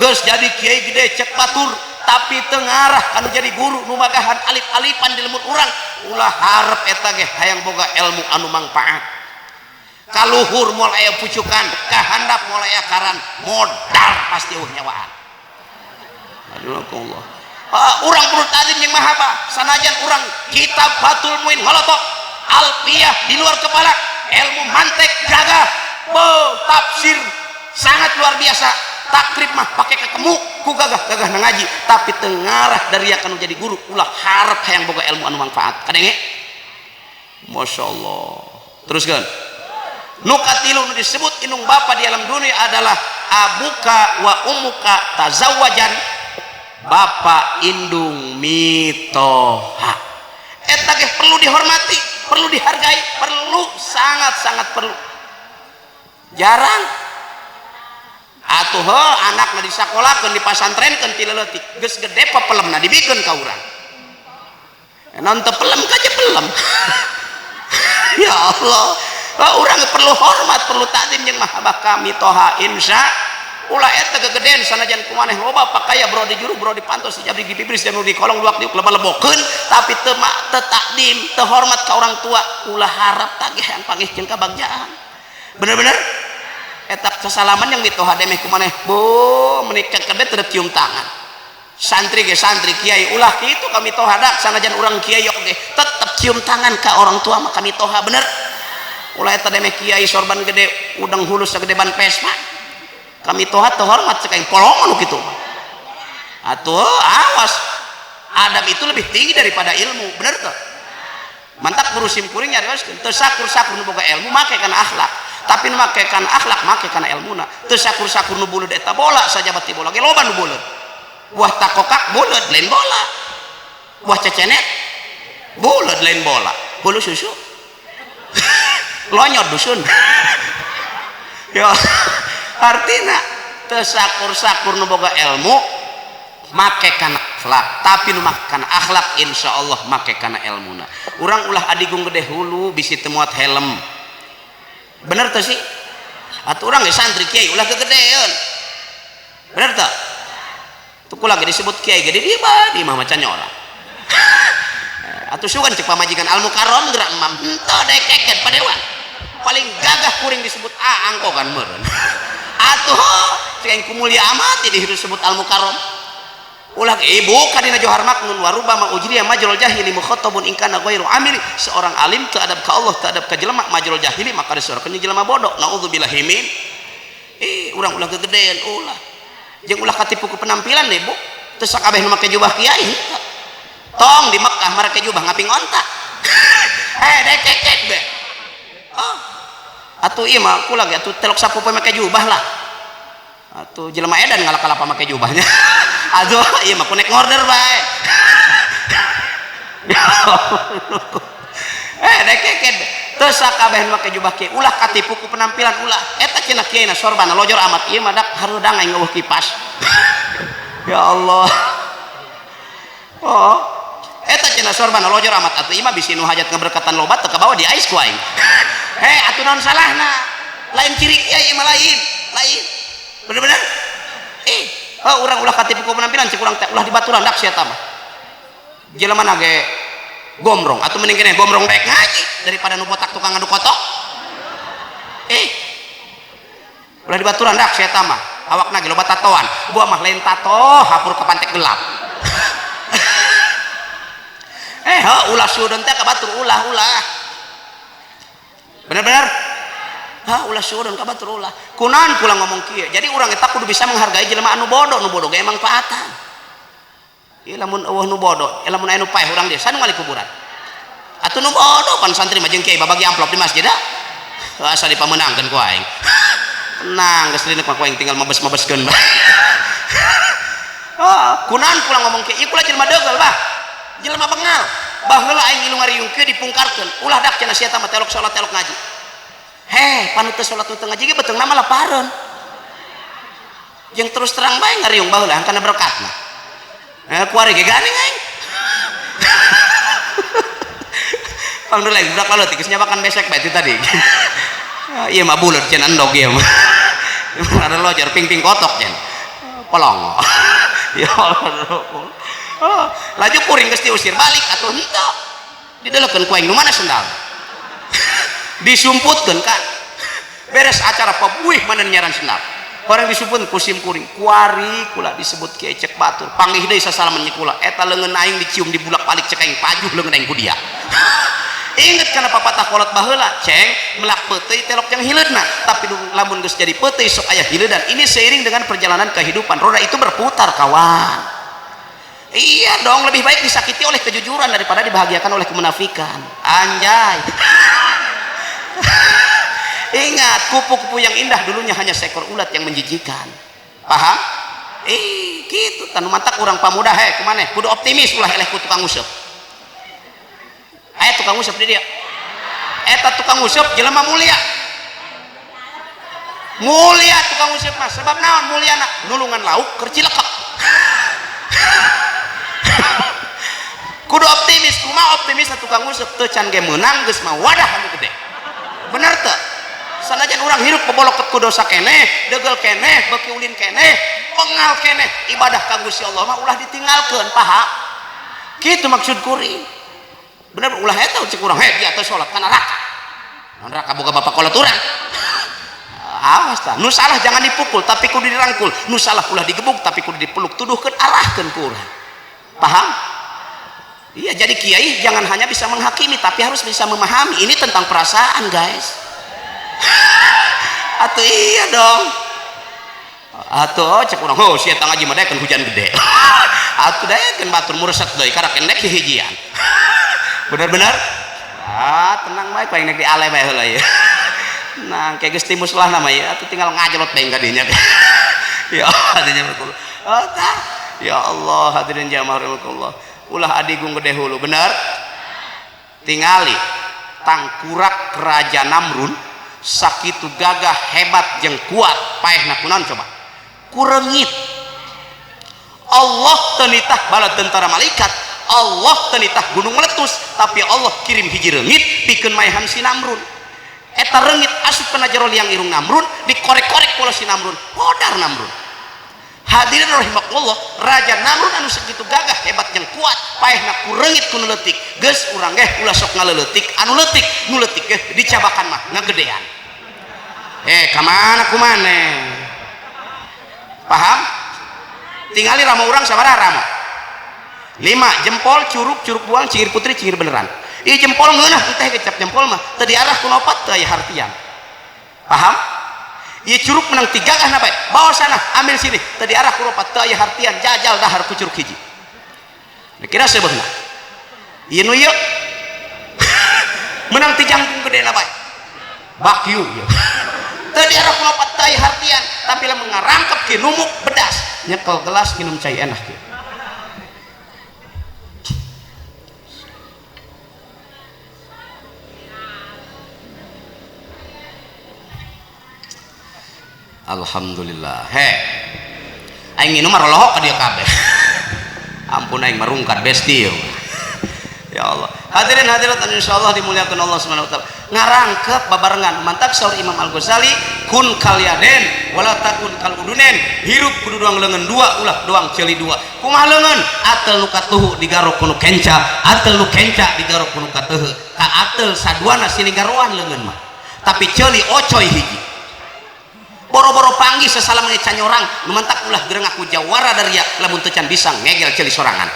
geus jadi kiai gede cek batur, tapi tengarah kanu jadi guru nu magahan alif-alifan di lembur urang, ulah harap eta ge hayang boga ilmu anu mangpaat. Kaluhur moal aya pucukan, kahandap moal aya karan, modal pasti eueuh nyawaan. Aduh Allah. Ah, urang perlu ta'zim jeung mahabah. Sanajan urang kitab Fathul Muin ngolotok, alfiyah di luar kepala, ilmu mantek gagah, be tafsir sangat luar biasa, takrib mah pakai ketemu ku gagah-gagah ngaji, tapi tengarah dari akan jadi guru, ulah harap hayang boga ilmu anu manfaat. Kadenge. Masya Allah. Teruskan. Nu katilu nu disebut indung bapa di alam dunia adalah abuka wa ummuka tazawwajan, bapa indung mitoha. Eta ge perlu dihormati, perlu dihargai, perlu, sangat-sangat perlu. Jarang atuh heuh anakna disakolakeun, dipasantrenkeun ti leutik, geus gede pepelemna dibikeun ka urang. Naon teu pelem kaja pelem. Ya Allah. Urang perlu hormat, perlu takdim jeung mahabbah kami toha insya. Ulah eta gegedean sanajan kumaneh loba pakaya bro di juru bro di pantos di jabri di bibir di di kolong luak diuk leba-lebokeun tapi teu teu takdim, teu hormat ka orang tua, ulah harap tagih yang panggih jeung kabagjaan. Bener-bener eta sasalaman yang mitoha demeh kumaneh bu menikah kede teu cium tangan. Santri ge santri kiai ulah kitu kami toha dak sanajan urang kiai oge tetep cium tangan ka orang tua mah kami toha bener. Ulah eta demeh kiai sorban gede udang hulus sagede ban Vespa kami toha teu hormat cek aing polongan kitu. Atuh awas, adab itu lebih tinggi daripada ilmu, bener teu? Mantak guru sim kuring nyarioskeun teu sakur-sakur nu boga ilmu make kana akhlak, tapi nu make kana akhlak make kana ilmuna. Teu sakur-sakur nu buleud eta bola sajabat ti bola ge loba nu buleud. Buah takokak buleud lain bola, buah cecenet buleud lain bola, bulu susu lonyot dusun. Ya artina teu sakur-sakur nu boga ilmu make kana akhlak, tapi nu make kana akhlak insyaallah make kana ilmuna. Urang ulah adigung gede hulu bisi teu muat helm, bener teu sih? Atuh urang ge santri kiai ulah kegedean, bener teu? Tuh lagi disebut kiai gede dia mah di mah macan orang. Atuh sugan cek pamajikan al mukarram gerak emam henteu dekeken padewan. Paling gagah kuring disebut a angko kan meureun. Atuh cek aing kumulia amat di disebut al mukarram. Ulah ibu kadina johar maknun waruba ma ujriya majrul jahili mukhatabun in kana ghairu amili. Seorang alim teu adab ka Allah, teu adab ka jelema majrul jahili maka disorkeun jelema bodoh. Naudzubillahi min. Urang ulah kegedean ulah. Jeung ulah katipu ku penampilan deh bu, teu sakabeh nu make jubah kiai tong di Mekah make jubah ngaping onta. Dekeket be. Oh atuh ieu mah kula ge atuh telok sapopoe make jubah lah, atuh jelema edan ngalak-kalapa make jubahnya. Aduh ieu mah ku nek ngorder bae. Dekeket teu sakabeh nu make jubah kiai ulah katipu ku penampilan ulah. Eta cenah kiai na sorbana lojor amat ieu mah dak hareudang aing eueuh kipas. Ya Allah. Oh eta cenah sorbana lojor amat atuh ieu mah bisi nu hajat ngaberkatan loba teu kabawa di ais ku aing. Atuh naon salahna? Lain ciri kiai ieu mah lain, lain. Bener-bener? Oh urang ulah katipu ku penampilan cek urang teh ulah dibaturan dak sia mah. Jelema na ge gombrong atuh mending keneh gombrong rek ngaji daripada nu botak tukang ngadu kotok. Ulah dibaturan dak sia mah, awakna ge loba tatoan, buah mah lain tato hapur ka pantek gelap. Ulah suudon teh ka batur ulah-ulah. Bener-bener? Hah, ulah suudon ka batur ulah. Kunaon kula ngomong kieu? Jadi urang eta kudu bisa menghargai jelema anu bodoh, nu bodoh ge manfaatan. Ieu lamun eueuh nu bodoh, lamun aya nu paeh urang desa nu ngali kuburan. Atuh nu bodoh pan santri mah jeung kiai babagi amplop di masjid da. Asa dipamenangkeun ku aing. Tenang geus lineuk mah ku aing tinggal mabes-mabeskeun bae. Oh, kunaon kula ngomong kieu? Ieu kula jelema deugel bah. Jelema bengal. Baheula aing ngilu ngariung kieu dipungkarkeun. Ulah dak cenah sia mah telok salat telok ngaji. Heh, panu teu salat teu ngaji ge beuteungna mah lapareun. Jeung terus terang bae ngariung baheula kana berkatna. Kuari ge gandeng aing. Pangduleng budak lalu geus nyabakan besek bae ti tadi. Ieu mah buleud cenah endog ieu mah. Ada lojor ping-ping kotok cenah. Polong. Ya Allah. Oh, laju kuring geus diusir balik atuh henteu. Didelekeun ku aing nu mana sendal. Disumputkeun ka. Beres acara pabuih mana nyaran sendal. Orang disumput ku sim kuring. Kuari kula disebut kiai cek batur. Panggih deui sasalaman nya kula. Eta leungeun aing dicium dibulak-balik cek aing pajuh leungeun aing ku dia. Ingat kana papatah kolot baheula, ceng melak peuteuy telok yang hileudna, tapi lamun geus jadi peuteuy sok aya hileudan. Ini seiring dengan perjalanan kehidupan, roda itu berputar kawan. Iya dong, lebih baik disakiti oleh kejujuran daripada dibahagiakan oleh kemunafikan. Anjay. Ingat, kupu-kupu yang indah dulunya hanya seekor ulat yang menjijikan. Paham? Gitu tanu mantak urang pamuda he kumaneh kudu optimis ulah eleh ku tukang useup. Aya tukang useup di dia. Eta tukang useup jelema mulia. Mulia tukang useup mah sebab naon muliana? Nulungan lauk keur cilekep. Kudu optimis, kumaha optimis tukang useup teu can ge meunang geus mah wadah anu gede. Bener teu? Sanajan urang hirup boboloket ku dosa keneh, degel keneh, beuki ulin keneh, pengal keneh, ibadah ka Gusti Allah mah ulah ditinggalkeun, paham? Kitu maksud kuring. Bener ulah eta cek urang, heh dia teh salat ka neraka. Neraka boga bapak kolot urang. Awas tah, nu salah jangan dipukul tapi kudu dirangkul, nu salah ulah digebuk tapi kudu dipeluk, tuduhkeun arahkeun ku urang. Paham? Iya, jadi kiai jangan hanya bisa menghakimi tapi harus bisa memahami. Ini tentang perasaan, guys. Atuh iya dong. Atuh cek urang, oh sia ngaji mah daekeun hujan gede. Atuh daekeun batur mureset deui karak endek hihijian. Bener-bener? Ah, tenang bae paling nek diale bae heula ieu. Nah, kayak geus timus lah nama ya, atuh tinggal ngajelot bae ka dinya. Ya hadirin rahimakumullah. Oh, tah. Ya Allah, hadirin jamaah rahimakumullah. Ulah adigung gede hulu, bener? Tingali tangkurak Raja Namrun sakitu gagah hebat jeung kuat paehna kunaon coba? Kureungit. Allah teu nitah bala tentara malaikat, Allah teu nitah gunung meletus, tapi Allah kirim hiji reungit pikeun maehan si Namrun. Eta reungit asup kana jero liang irung Namrun, dikorek-korek ku si Namrun, podar Namrun. Hadirin rahimakumullah, Raja Namrun anu sakitu gagah hebat jeung kuat paehna ku reungit ku nu leutik. Geus urang ge ulah sok ngaleuletik, anu leutik nu leutik ge dicabakan mah ngagedean. Ka mana kumaneh? Paham? Tingali rama urang sabaraha rama? 5 jempol, curug, curug buang, cingir putri, cingir beneran. Ieu jempol ngeunah teh kecap jempol mah teu diarah ku opat teu aya hartian. Paham? Ieu curug menang 3 gah bae. Bawa sana, ambil sini. Teu diarah ku opat teu aya hartian, jajal dahar ku curug hiji. Kira sebeuna. Ieu nu ieu menang ti jangkung gedena bae. Bakyu ieu. Teu diarah ku opat teu aya hartian, tapi lamun ngarangkep ki numuk bedas, nyekel gelas minum cai enak kieu. Alhamdulillah. He. Aing minum mah rolohok ka dieu kabeh. Ampun aing marungkat besti Ya Allah. Hadirin hadirat insyaallah dimuliakan Allah Subhanahu wa taala. Ngarangkep babarengan mantak saur Imam Al-Ghazali kun kalyaden wala takun kal udunen. Hirup kudu doang leungeun dua ulah doang ceuli dua. Kumaha leungeun? Atel nu katuhu digarok ku nu kenca, atel nu kenca digarok ku nu kateuheu. Ka atel saduana silih garoan leungeun mah. Tapi ceuli ocoy hiji. Boro-boro panggih sasalamane canyorang nu mantak ulah gereng aku jawara daria lamun teu can bisa ngegel ceuli sorangan.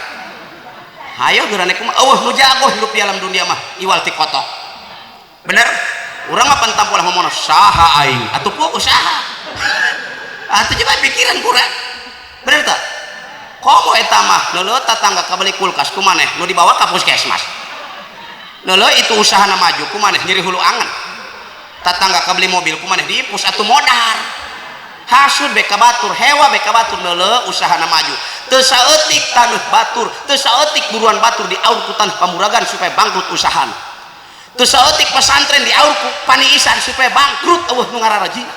Hayo geurane kumaha eueuh nu jago hirup di alam dunia mah iwal ti kotok. Bener? Urang mah pan tampo lah ngomongna saha aing atuh poho saha. Atuh coba pikiran kurang. Bener teu? Komo eta mah leuleut tatangga kabeli kulkas kumaneh nu dibawa ka puskesmas. Leuleut itu usahana maju kumaneh nyeri hulu angen. Tatangga kabeli mobil kumaneh diipus atuh modar. Hasud be ka batur, hewa be ka batur leuleut usahana maju. Teu saeutik taneuh batur, teu saeutik buruan batur diaur ku tanah pamuragan supaya bangkrut usahana. Teu saeutik pesantren diaur ku paniisan supaya bangkrut eueuh nu ngararajina.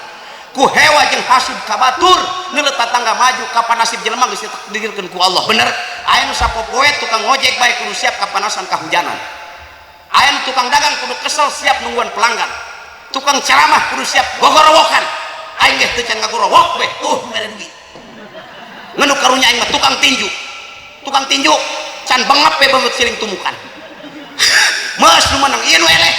Ku hewa jeung hasud ka batur, neuleut tatangga maju kapan nasib jelema geus ditakdirkeun ku Allah. Bener? Aya nu sapopoe tukang ngojek bae kudu siap kapanasan kahujanan. Aya nu tukang dagang kudu kesel siap nungguan pelanggan. Tukang ceramah kudu siap gogorowokan. Aing ge teu can ngagorowok we, tuh mere duit. Ngeunuk karunya aing mah tukang tinju. Tukang tinju can bengep we beungeut siling tumukan. Meus nu menang ieu nu eleh.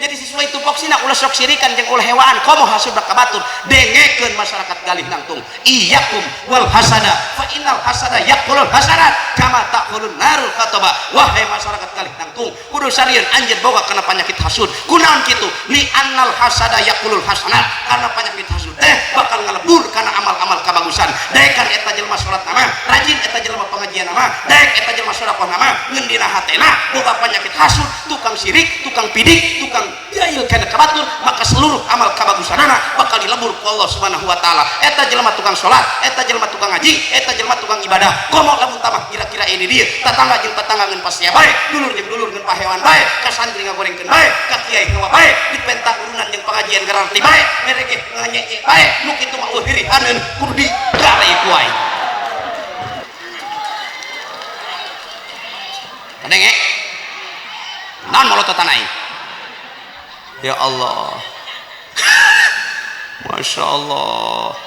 Jadi sesuai tupoksina ulah sok sirikan jeung ulah hewaan komo hasudna ka batur. Dengekeun masyarakat Galih Nangtung. Iyyakum wal hasada fa innal hasada yaqulul hasanat kama taqulun narul khataba. Wahai masyarakat Galih Nangtung, kudu sarieun anjeun boga kana penyakit hasud. Kunaon kitu? Li annal hasada yaqulul hasanat. Karena penyakit hasud teh bakal ngalebur kana amal-amal kabagusan. Daekan eta jelema salat nama, rajin eta jelema pengajian nama, daek eta jelema sedekah nama, ngeun dina hatena boga penyakit hasud, tukang sirik, tukang pidik, tukang jahil kana ka batur, maka seluruh amal kabagusanana bakal dilebur ku Allah Subhanahu wa taala. Eta jelema tukang salat, eta jelema tukang ngaji, eta jelema tukang ibadah. Komo lamun tamah kira-kira ini dia, tatangga jeung tatangga ngeun pasea bae, dulur jeung dulur ngeun pahewan bae, ka santri ngagorengkeun bae, ka kiai ngawa bae, dipenta urunan jeung pengajian garanti bae, merege nganyenye bae, nu kitu mah eueuh hirihaneun kudu digalai ku aing. Kadenge? Naon molototan aing? Ya Allah. Masya Allah.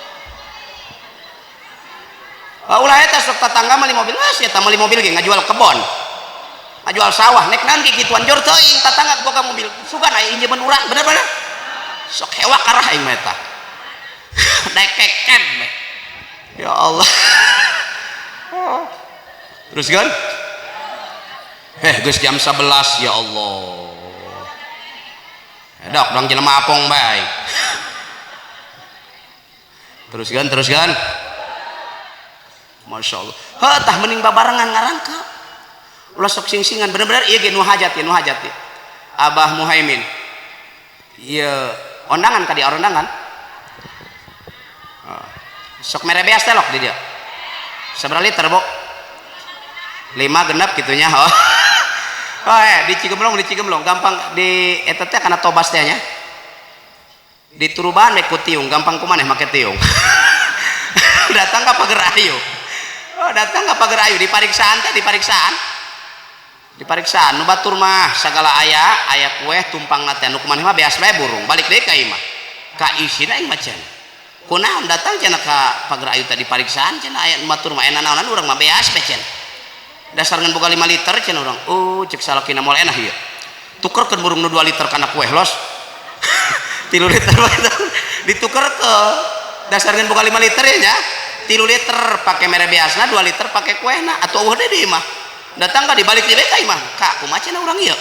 Ulah eta sok tatangga meuli mobil, geus eta meuli mobil ge ngajual kebon. Ngajual sawah, nek naon ge kituan jor teuing tatangga boga mobil. Sugan aya injeman urang, bener-bener. Sok hewa karah aing mah eta. Dekeken we. Ya Allah. Terus kan? Geus jam 11 ya Allah. Dok, dong jelema apong bae. Terus kan. Masya Allah. Heuh tah mending babarengan ngarangka. Ulah sok sing-singan bener-bener ieu ge nu hajat ya, nu hajat ya. Abah Muhaimin. Ieu ondangan ka di ondangan. Sok mere beas teh lok di dieu. Sabaraha liter, Bu? 5 genep kitunya. Oh. Oh, di Cigemblong, gampang di eta teh kana tobas teh nya. Di Turuban we ku tiung, gampang kumaneh make tiung. Datang ka Pager Ayu. Oh, datang ka Pager Ayu di pariksaan teh, di pariksaan. Di pariksaan nu batur mah sagala aya, aya kueh tumpangna teh nu kumaneh mah beas bae burung, balik deui ka imah. Ka isina aing mah cenah. Kunaon datang cenah ka Pager Ayu teh di pariksaan cenah aya nu batur mah aya nanaonan urang mah beas bae cenah. Dasar ngan boga 5 liter cenah urang. Oh, cek salakina moal enak ieu. Tukerkeun burung nu 2 liter kana kueh los. 3 liter ditukerkeun. Dasar ngan boga 5 liter ya nya. 3 liter pake mere beasna, 2 liter pake kuehna atuh eueuh deui di imah. Datang ka dibalik di ka imah. Ka kumaha cenah urang ieu?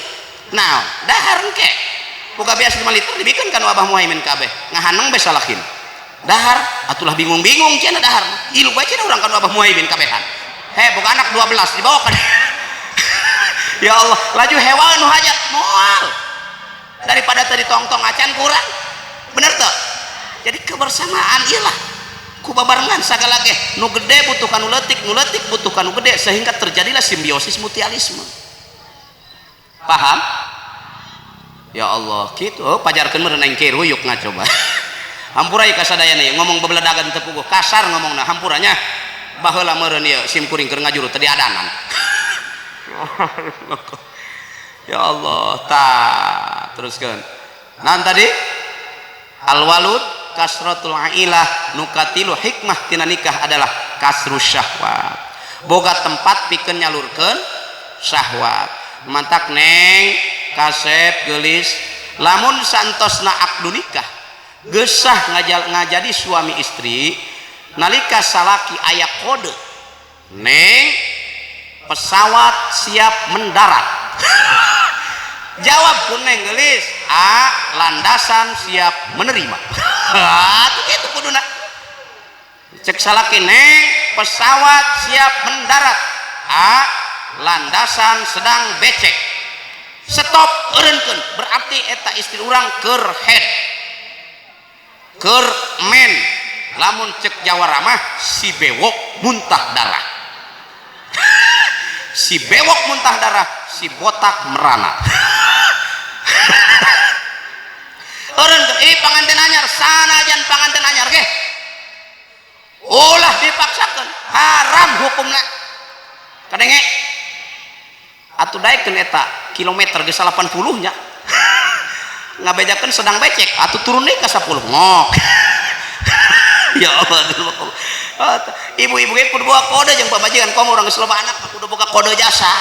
Naon? Dahar engke. Boga beas 5 liter dibikeun ka nu Abah Muhaimin kabeh. Ngahaneng bae salakin. Dahar atulah bingung-bingung cenah dahar. Ilu bae cenah urang ka nu Abah Muhaimin kabehan. Hei, boga anak 12 dibawa kan. Ya Allah, laju hewan nu hajat moal. Daripada tadi tongtong acan kurang. Bener teu? Jadi kebersamaan iyalah. Ku babarengan sagala ge, nu gede butuh kanu leutik, nu leutik butuh kanu gede sehingga terjadilah simbiosis mutualisme. Paham? Ya Allah, kitu. Oh, pajarkeun meureun aing ke ruyuk ngacoba. Hampura ieu kasadayana ieu ngomong bebeledagan teu puguh, kasar ngomongna hampuranya. Baheula meureun ieu sim kuring keur ngajuru teu diadanan. Ya Allah, ta teruskeun. Naon tadi? Al-walud kasratul ailah nukatilu hikmah tina nikah adalah kasrus syahwat. Boga tempat pikeun nyalurkeun syahwat. Mantak neng kasep geulis lamun santosna akdu nikah geusah ngajadi suami istri nalika salaki aya kode neng pesawat siap mendarat. Jawab ku neng geulis, a landasan siap menerima. Atuh kitu kuduna. Cek salaki neng pesawat siap mendarat, a landasan sedang becek. Stop eureunkeun, berarti eta istri urang keur head, keur men. Lamun cek jawara mah si bewok muntah darah. Si bewok muntah darah, si botak merana. Eureun panganten anyar, sanajan panganten anyar ge. Ulah dipaksakeun, haram hukumna. Kadenge atuh daekeun eta kilometer geus 80 nya. Ngabejakeun sedang becek, atuh turun deui ka 10 ngok. Ya Allah, ibu-ibu ge kudu boga kode jeung pamajikan komo urang geus loba anak mah kudu boga kode jasa.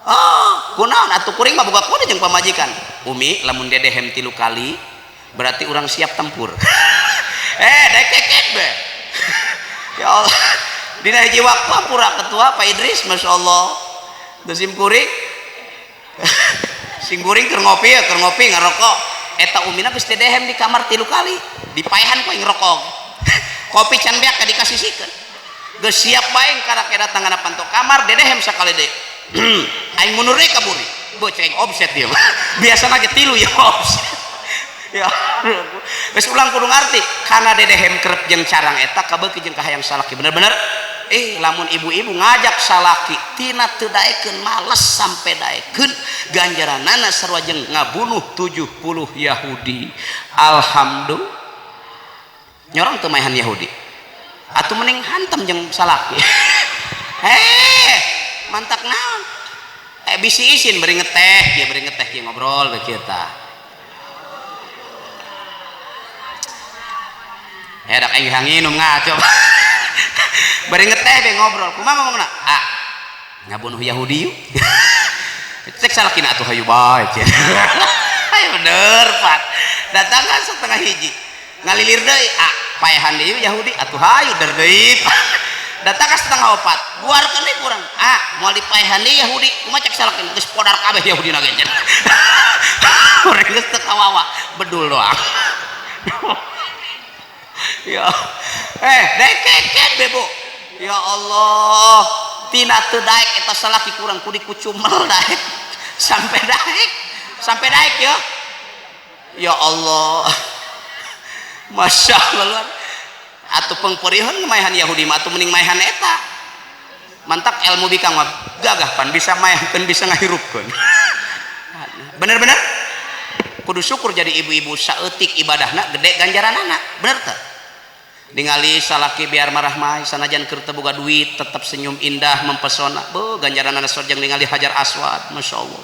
Oh, kunaon atuh kuring mah boga kode jeung pamajikan. Umi lamun dedehem 3 kali berarti urang siap tempur. Dekeket be. Ya Allah. Dina hiji waktu ampura ketua Pak Idris, Masya Allah. Sim kuring. Sing kuring keur ngopi ya, keur ngopi ngarokok. Eta umina geus dedehem di kamar 3 kali. Dipaehan ku aing rokok. Kopi can beak dikasihkeun. Geus siap bae karek datang kana panto kamar dedehem sakali deui. Aing mundur deui ka buri. Beuh aing offset ieu mah. Biasana ge 3 ya offset. Ya, geus ulang kudu ngarti kana dedehem kerep jeung carang eta kabeuki jeung kahayang salaki bener-bener. Lamun ibu-ibu ngajak salaki tina teu daekeun males sampai daekeun ganjaranana sarua jeung ngabunuh 70 Yahudi. Alhamdulillah. Nyorong teu maehan Yahudi. Atuh mending hantem jeung salaki. Heh, mantak naon? Bisi isin bari ngeteh, kieu bari ngeteh kieu ngobrol we kieu tah. Dak aing hanginum ngaco. Bari ngeteh be ngobrol. Kumaha ngomongna? Ah, ngabunuh Yahudi yuk. Cek salakina atuh hayu bae. Ayo bener, Pak. Datangan 12.30. Ngalilir deui, ah, paehan deui Yahudi atuh hayu der deui. Datang ka 3:30. Guarkeun deui kurang. Ah, moal dipaehan deui Yahudi. Kumaha cek salakina geus podar kabeh Yahudi na ge. Urang geus teu kawawa, bedul doang. Ya. Dekeket bebo. Ya Allah, tina teu daek eta salaki kurang kudu kucumel daek. Sampai daek. Sampai daek ya. Ya Allah. Masya Allah. Atuh pengperihan maehan Yahudi mah atuh mending maehan eta. Mantak ilmu bikang mah gagah pan bisa maehankeun bisa ngahirupkeun. Bener-bener kudu syukur jadi ibu-ibu saeutik ibadahna gede ganjaranana. Bener teu? Ningali salaki biar marah mah sanajan keur teu boga duit tetep senyum indah mempesona. Beuh ganjaranana sojeng ningali Hajar Aswad, masyaallah.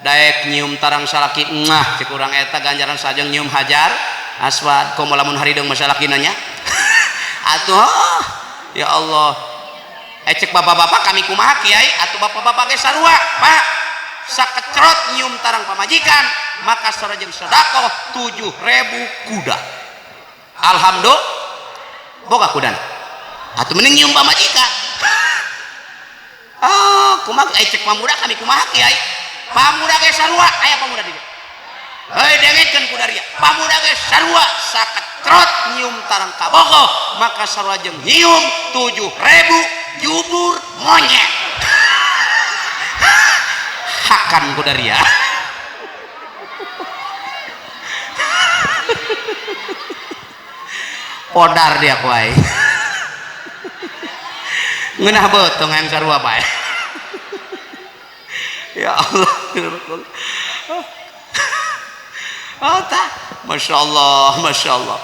Daek nyium tarang salaki ngah cek urang eta ganjaran sajeng nyium Hajar Aswad. Komo lamun harideung mah salakina nya. Atuh ya Allah. Cek bapak-bapak kami kumaha kiai atuh bapak-bapak ge sarua, Pak. Sakecrot nyium tarang pamajikan maka sareng sedekah 7.000 kuda. Alhamdulillah. Boga kudana atuh mending nyium pamajikan. Ah, kumaha cek pamuda kami kumaha kiai? Pamuda ge sarua, aya pamuda di dieu. Heuy dengekeun kudaria. Pamuda ge sarua sakecrot nyium tarang kabogoh maka sarua jeung nyium 7.000 jubur monyet. Hakan kudaria. Podar dia ku aing. Ngeunah beuteung hayang sarua bae. Ya Allah. Oh tah, Masya Allah, Masya Allah.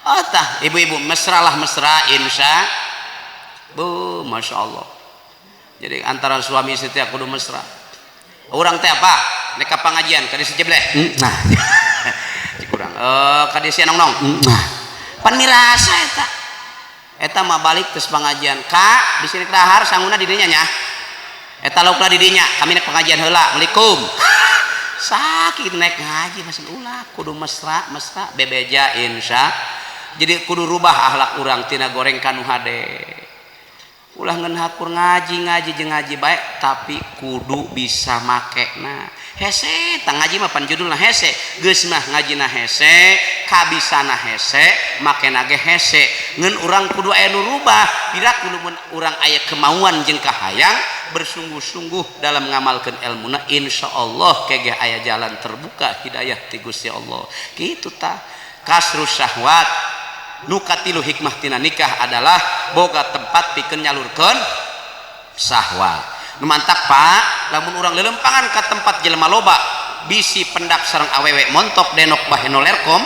Oh tah, ibu-ibu mesralah mesra insya. Bu, Masya Allah. Jadi antara suami istri teh kudu mesra. Urang teh apa? Nek ka pangajian ka dieu sejebleh. Nah. Kurang ka dieu sia nong-nong. Nah. Pan mirasa eta. Eta mah balik terus pengajian. Kak, di sini dahar sanguna di dinya nya. Eta laukna di dinya, kami nek pengajian heula. Assalamualaikum. Sakit naik ngaji masih ulah kudu mesra mesra bebeja insya. Jadi kudu rubah akhlak urang tina goreng kanu hade. Ulah ngeun hakur ngaji ngaji jeung ngaji bae tapi kudu bisa makena. Hese tang ngaji mah pan judulna hese. Geus mah ngajina hese, kabisana hese, makena ge hese. Ngeun urang kudu aya nu rubah, pira kudu mun urang aya kemauan jeung kahayang bersungguh-sungguh dalam ngamalkeun ilmuna insyaallah kege aya jalan terbuka hidayah ti Gusti Allah. Kitu tah. Kasru syahwat nu katilu hikmah tina nikah adalah boga tempat pikeun nyalurkeun syahwat. Nu mantak Pak, lamun urang leuleumpangan ka tempat jelema loba, bisi pendak sareng awewe montok denok baheno lerkom,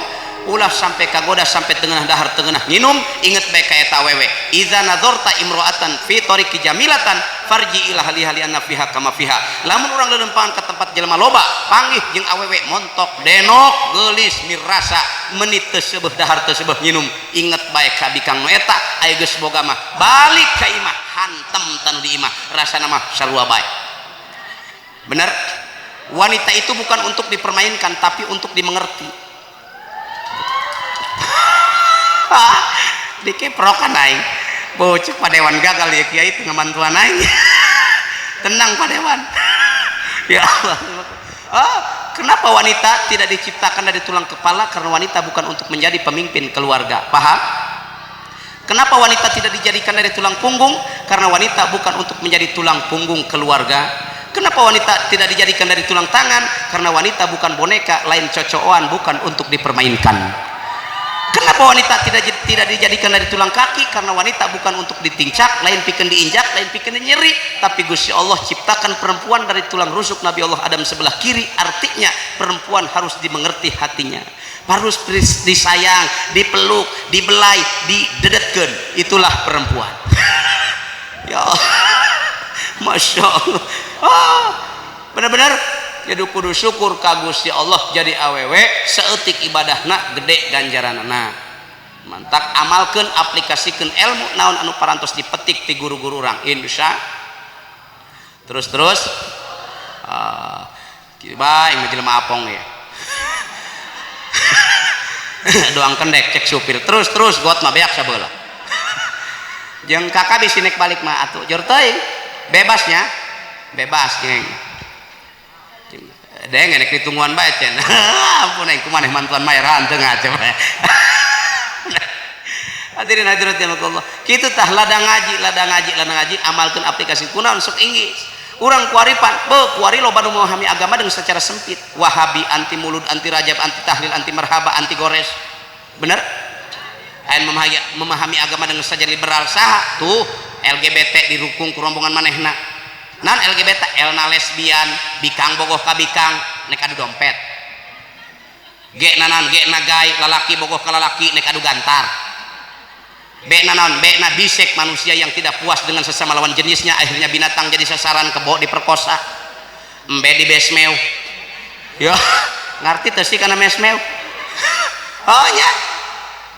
ulah sampai kagoda sampai tengah dahar tengah nginum, inget bae ka eta awewe. Iza nazarta imro'atan fi tariqi jamilatan farji ila hali hali anna fiha kama fiha. Lamun urang leuleumpangan ka tempat jelema loba, panggih jeung awewe montok denok geulis mirasa menit teu seubeuh dahar teu seubeuh nginum, inget bae ka bikang nu eta aya geus boga mah balik ka imah hantem tanu di imah rasana mah sarua bae. Bener? Wanita itu bukan untuk dipermainkan, tapi untuk dimengerti. Dikeprokan aing. Bocah Pak Dewan gagal ya kiai itu ngamantuan aing. Tenang Pak Dewan. Ya Allah. Oh, kenapa wanita tidak diciptakan dari tulang kepala? Karena wanita bukan untuk menjadi pemimpin keluarga. Paham? Kenapa wanita tidak dijadikan dari tulang punggung? Karena wanita bukan untuk menjadi tulang punggung keluarga. Kenapa wanita tidak dijadikan dari tulang tangan? Karena wanita bukan boneka, lain cocokan, bukan untuk dipermainkan. Kenapa wanita tidak dijadikan dari tulang kaki? Karena wanita bukan untuk ditincak, lain pikeun diinjak, lain pikeun nyeri. Tapi Gusti Allah ciptakan perempuan dari tulang rusuk Nabi Allah Adam sebelah kiri. Artinya perempuan harus dimengerti hatinya, harus disayang, dipeluk, dibelai, didedetkeun. Itulah perempuan. Ya Allah. Masya Allah. Ah, benar-benar jadi kudu syukur ka Gusti Allah jadi awewe saeutik ibadahna gede ganjaranna. Mantak amalkeun, aplikasikeun ilmu naon anu parantos dipetik ti guru-guru urang insya. Terus-terus kieu bae mah jelema apong ya. Doang kendek cek supir. Terus-terus got mah beak sabeula. Jeung kakak bisi nek balik mah atuh jor teuing. Bebasnya, bebas geng. Deng enek ditungguan bae cen. Ampun aing kumaneh mantuan mayar hanteu ngaca bae. Hadirin hadirat ya Allah. Kitu tah ladang ngaji, ladang ngaji, ladang ngaji, amalkeun aplikasi kunaon sok inggis. Urang kuaripan, beuh kuari loba nu memahami agama dengan secara sempit. Wahabi, anti mulud, anti rajab, anti tahlil, anti marhaba, anti gores. Bener? Ayeuna memahami agama dengan saja liberal saha? Tuh LGBT dirukung ku rombongan manehna. Nan LGBT L na lesbian, bikang bogoh ka bikang nek adu dompet. G na naon? G na gay, lalaki bogoh ka lalaki nek adu gantar. B na naon? B na bisek, manusia yang tidak puas dengan sesama lawan jenisnya, akhirnya binatang jadi sasaran, kebo diperkosa. M di besmeu. Ya, ngarti teu sih kana mesmeu? Oh nya.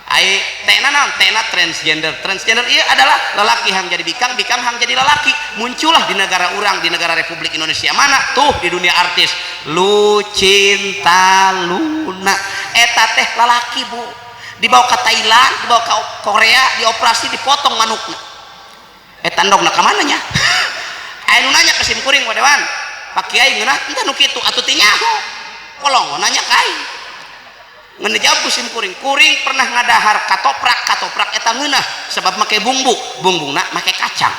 Ai T na naon? T na transgender. Transgender ieu adalah lalaki hang jadi bikang, bikang hang jadi lalaki. Muncullah di negara urang, di negara Republik Indonesia mana? Tuh di dunia artis Lucinta Luna. Eta teh lalaki, Bu. Dibawa ke Thailand, dibawa ke Korea, dioperasi, dipotong manukna. Eta ndogna ka mana nya? Aya nu nanya ka sim kuring, Pak Dewan. Pak Kiai ngeunah entah nu kitu atuh teu nyaho. Kolong nanya ka aing. Ngeun dijawab ku sim kuring, kuring pernah ngadahar katoprak, katoprak eta ngeunah sebab make bumbu, bumbuna make kacang.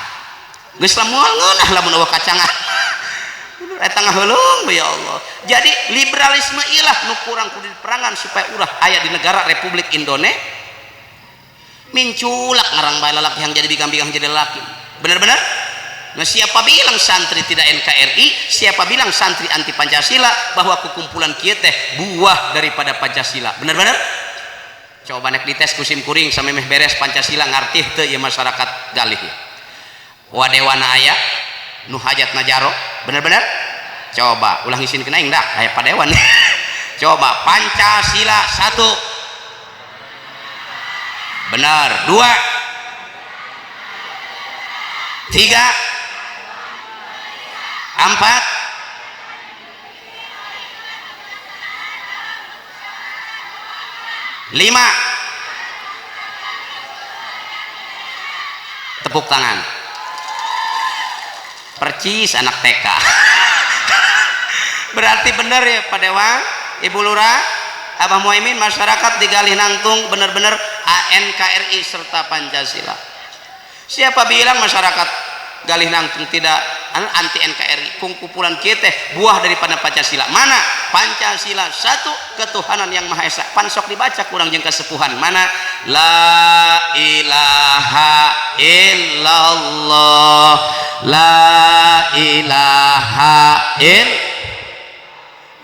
Geus lah moal ngeunah lamun eueuh kacangan. Eta ngaheulung ya Allah. Jadi liberalisme ilah nu kurang kudu diperangan supaya ulah aya di negara Republik Indonesia. Minculak ngarang bae lalaki yang jadi bikang-bikang jadi lalaki. Bener-bener? Nah, siapa bilang santri tidak NKRI? Siapa bilang santri anti Pancasila? Bahwa kekumpulan kieu teh buah daripada Pancasila. Bener-bener? Coba nek dites ku sim kuring sampai meh beres Pancasila ngartih teu ieu masyarakat galih ya. Wadewana aya nu hajat najaro, bener-bener? Coba ulah ngisinkeun aing dah aya padewan. Coba Pancasila 1. Benar, 2. 3. 4. 5. Tepuk tangan. Percis anak TK. Berarti benar ya Pak Dewan, Ibu Lurah, Abah Muhaimin, masyarakat di Galih Nangtung benar-benar NKRI serta Pancasila. Siapa bilang masyarakat Galih Nangtung tidak anti NKRI? Kumpulan kita buah daripada Pancasila. Mana? Pancasila 1, ketuhanan yang Maha Esa. Pansok dibaca kurang jeung kesepuhan. Mana? La ilaha illallah, la ilaha illallah.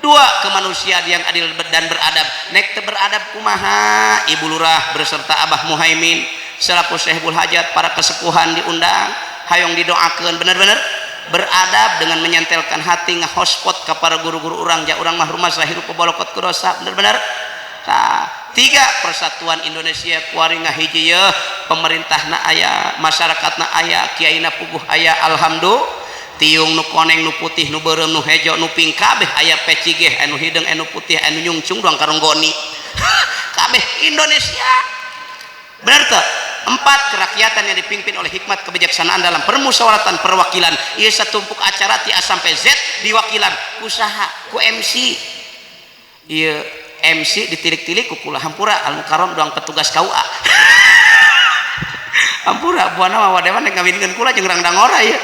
2, kemanusiaan yang adil dan beradab. Nek teu beradab kumaha? Ibu Lurah berserta Abah Muhaimin selaku Syekhul Hajat, para kesepuhan diundang, hayong didoakeun bener-bener beradab dengan menyentelkan hati ngahospot ka para guru-guru urang, ja urang mah rumah sahirup bolokot ku dosa, bener-bener. Nah, 3, persatuan Indonesia kuari ngahiji yeuh, pemerintahna aya, masyarakatna aya, kiaina puguh aya, alhamdulillah. Tiung nu koneng, nu putih, nu beureum, nu hejo, nu pink, kabeh aya. Peci ge anu hideung, anu putih, anu nyungcung doang karunggoni, kabeh Indonesia. Bener tuh? Empat, kerakyatan yang dipimpin oleh hikmat kebijaksanaan dalam permusyawaratan perwakilan. Ieu satumpuk acara ti A sampai Z diwakilan ku saha? Ku MC. Ieu MC ditilik-tilik ku kula. Hampura, Al Mukarram doang petugas KUA. Hampura, buana mah wadewan rek ngawinkeun kula jeung rangdang ora ieu.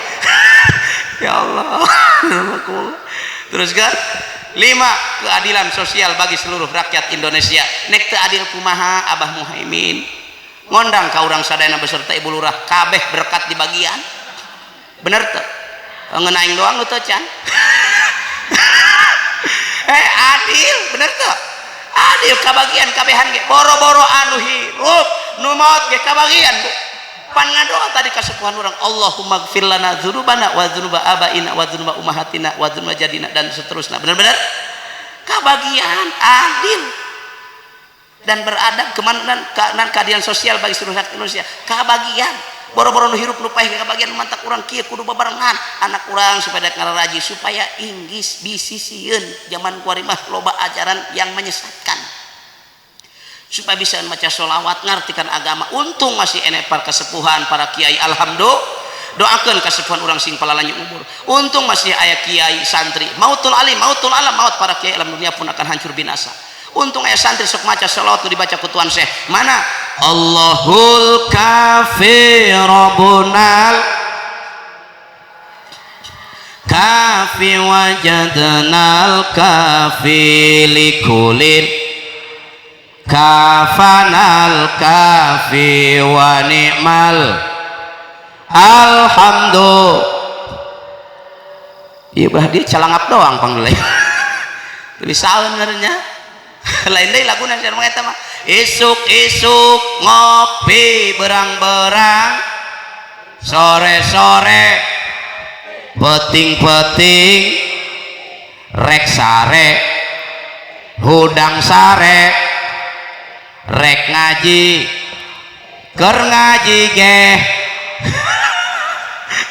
Ya Allah. Terus kan lima, keadilan sosial bagi seluruh rakyat Indonesia. Nek teu adil kumaha? Abah Muhaimin ngondang ka urang sadayana beserta Ibu Lurah, kabeh berkat di bagian. Bener teu? Ngeun aing doang nu teu can. Eh, adil, bener teu? Adil, kabagian kabehan ge, boro-boro anu hirup, nu maot ge kabagian, Bu. Pan ngadoa tadi kasepuhan urang, Allahumma gfir lana dzunubana wa dzunuba abaina wa dzunuba ummahatina wa dzunuba jadina, dan seterusnya. Bener-bener kabagian, adil dan beradab kemana dan keadilan sosial bagi seluruh rakyat Indonesia. Kabagian, boro-boro nu hirup, nu paeh kabagian. Mantak urang kieu kudu babarengan anak urang supaya ngararaji, supaya inggis bisi sieun zaman kuari mah loba ajaran yang menyesatkan, supaya bisa maca sholawat, ngartikan agama. Untung masih enek para kesepuhan, para kiai. Alhamdulillah, doakan kesepuhan urang sing palalanjut umur. Untung masih aya kiai, santri. Mautul alim mautul alam, maut para kiai, alam dunia pun akan hancur binasa. Untung aya santri sok maca sholawat dibaca ku tuan syekh mana, Allahul kafi rabbunal kafi wajadnal kafi likulin kafanal kafi wa ni'mal alhamdulillah. Iya, bah, dia calangap doang panggilnya lebih saun ngarannya. Lain deui laguna sia mah, eta mah isuk-isuk ngopi berang-berang, sore-sore, peting-peting rek sare, hudang sare rek ngaji, keur ngaji ge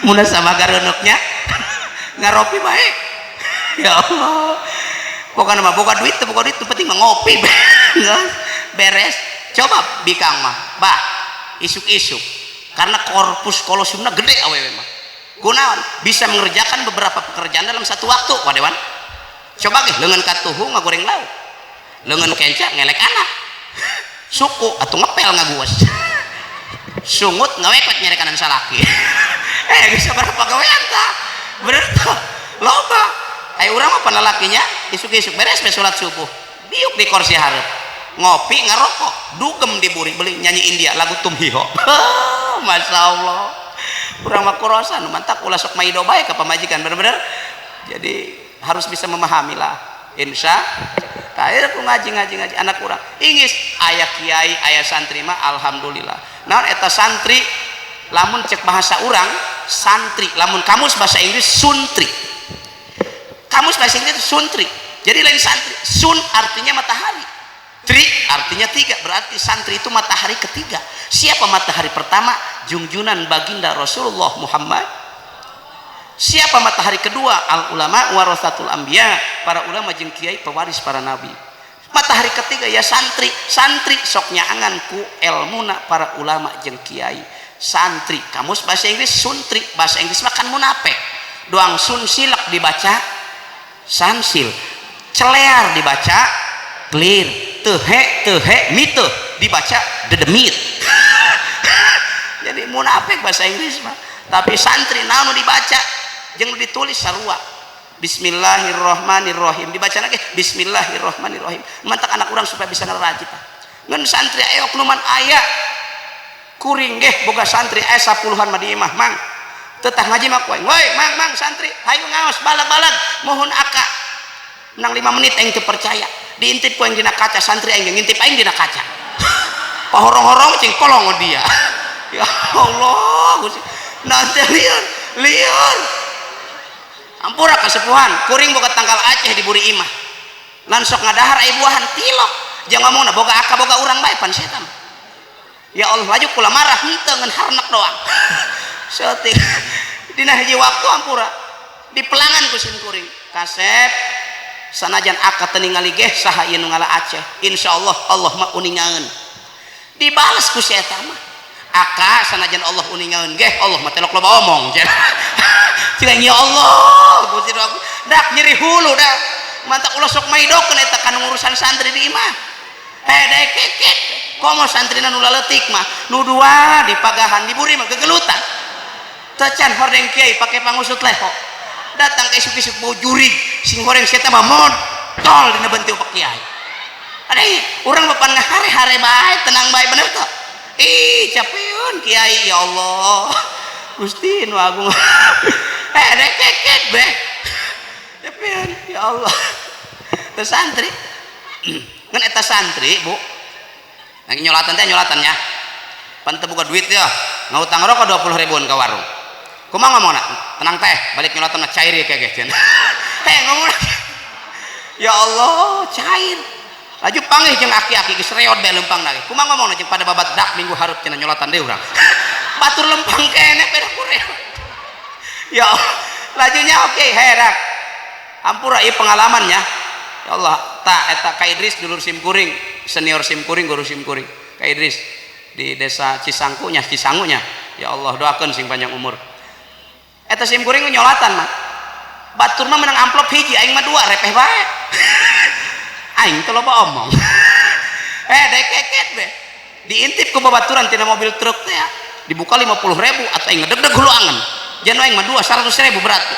mun sama gareunuknya ngaropi bae. Ya Allah, pokoknya mah boga duit, boga duit penting mah ngopi beres. Coba bikang mah, bah, isuk-isuk, karena korpus kolosumna gede. Awewe mah kunaon bisa mengerjakan beberapa pekerjaan dalam satu waktu. Wadewan coba ge leungeun katuhu ngagoreng lauk, leungeun kenca ngelek anak, suku atau ngepel ngaguas, sungut ngawekot nyerekanan salaki. Eh, bisa berapa gawean tah? Bener tuh, loba. Ayo, urang mah panalakinya isuk-isuk beres beres sholat subuh, diuk di kursi hareup, ngopi, ngarokok, dugem di buri, beli nyanyi India lagu Tum Hi Ho. Masya Allah, urang mah kurosan. Mantak ulah sok maido bae ka pamajikan, bener-bener. Jadi harus bisa memahami lah, insya. Tah, aku ngaji ngaji ngaji anak urang inggis. Aya kiai, aya santri mah alhamdulillah. Naon eta santri? Lamun cek bahasa urang santri, lamun kamus bahasa Inggris suntri. Kamus bahasa Inggris itu suntri, jadi lain santri. Sun artinya matahari, tri artinya tiga, berarti santri itu matahari ketiga. Siapa matahari pertama? Junjunan baginda Rasulullah Muhammad. Siapa matahari kedua? Al ulama warasatul anbiya, para ulama jeung kiai pewaris para nabi. Matahari ketiga ya santri. Santri sok nyaangan ku elmuna para ulama jeung kiai. Santri kamus bahasa Inggris suntri, bahasa Inggris makan munafik doang. Sun silek dibaca sansil, celear dibaca clear, tehe tehe mite dibaca dedemit. Jadi munafik bahasa Inggris mah. Tapi santri naon dibaca jeung ditulis sarua. Bismillahirrohmanirrohim dibaca lagi Bismillahirrohmanirrohim. Mantak anak urang supaya bisa ngerajit ngan santri ayok numan aya kuring geh boga santri aya sapuluhan mah di imah. Mang tetah ngaji mah kuaing, woi mang, mang santri, hayu ngaos balag-balag, mohon aka nang 5 menit. Aing teu percaya diintip ku aing dina kaca. Santri aing ngintip aing dina kaca, pahorong-horong cing kolong dia. Ya Allah, nanti lieur lieur. Ampura kasepuhan, kuring boga tangkal Aceh di buri imah, lan sok ngadahar ai buahan tilok. Jangan ngomongna boga aka, boga urang bae pan setan. Ya Allah, laju kula marah henteu, ngan harnek doang. Saeutik dina hiji waktu, ampura. Di pelangan ku sim kuring. Kasep sanajan aka teu ningali geh saha ieu nu ngala Aceh. Insyaallah Allah mah uningaeun. Dibales ku si eta mah. Aka sanajan Allah uningaeun geh Allah mah telok loba omong. Cina ya Allah, Gusti aku dak nyeri hulu dak. Mantap ulah sok maidokeun eta kana urusan santri di imah. Heh dekeket. Komo santrina nu laletik mah, nu dua dipagahan diburi mah gegelutan. Tacan hordeng kiai pake pangusut leho. Datang ke isuk-isuk bau jurig, sing horeng si eta mah modol dina bentiu pak kiai. Ada urang mah pan ngahare-hare bae, tenang bae bener teu? Ih, capeun kiai ya Allah. Gusti nu agung. Eh, dekeket beh. Capeun ya Allah. Teu santri. Ngan eta santri, Bu. Lagi nyolatan teh nyolatannya. Pan teu boga duit ya. Ngahutang rokok 20 ribuan ke warung. Kumaha ngomongna? Tenang teh, balik nyolatan mah cair ya kayak gitu. Heh, ngomong. Ya Allah, cair. Laju panggih jeung aki-aki geus reot bae lempang lagi. Kumaha ngomongna jeung pada babat dak minggu hareup cenah nyolatan deui urang. Batur lempang keneh beda ku reot. Ya Allah, lajunya oke, herak. Ampura ieu pengalamannya. Ya Allah, ta eta Ka Idris dulur sim kuring, senior sim kuring, guru sim kuring. Ka Idris di desa Cisangkunya, Cisangunya. Ya Allah, doakeun sing panjang umur. Eta sim kuring nyolatan mah. Batur mah menang amplop hiji, aing mah dua, repeh bae. Aing teh loba omong. Eh, dekeket be. Diintip ku babaturan tina mobil truk teh ya. Dibuka 50 ribu atau aing ngedeg-deg hulu angen. Jan aing mah dua 100 ribu berarti.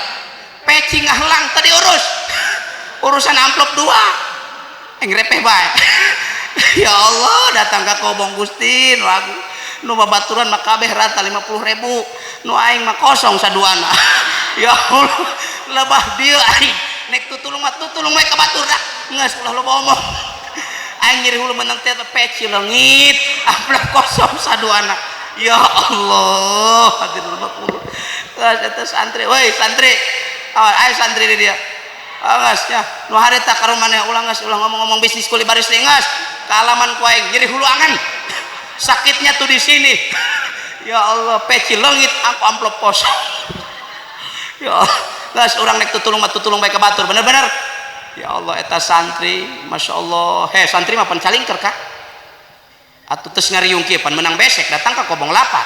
Peci ngahlang tadi urus. Urusan amplop dua. Aing repeh bae. Ya Allah, datang ka Kobong Gusti nu agung. Nu babaturan mah kabeh rata 50 ribu. Nu aing mah kosong saduana. Ya Allah, lebah dieu aing. Nek tutulung mah tutulung we ka batur dah. Geus ulah loba omong. Aing nyeri hulu menang teh peci leungit, amplop kosong saduana. Ya Allah, hadirin makmur. Geus eta santri, woi santri. Awas, ayo santri di dia. Awas ya, nu harita ka maneh ulah geus ulah ngomong-ngomong bisnis kuli baris geus. Kaalaman ku aing nyeri hulu angan. Sakitnya tuh di sini. Ya Allah, peci leungit, aku amplop kosong. Ya Allah, geus urang nek tutulung mah tutulung bae ka batur, bener-bener. Ya Allah, eta santri, Masya Allah. He, santri mah pan calingker kak. Atuh tes ngariung kieu pan menang besek datang ka Kobong lapar.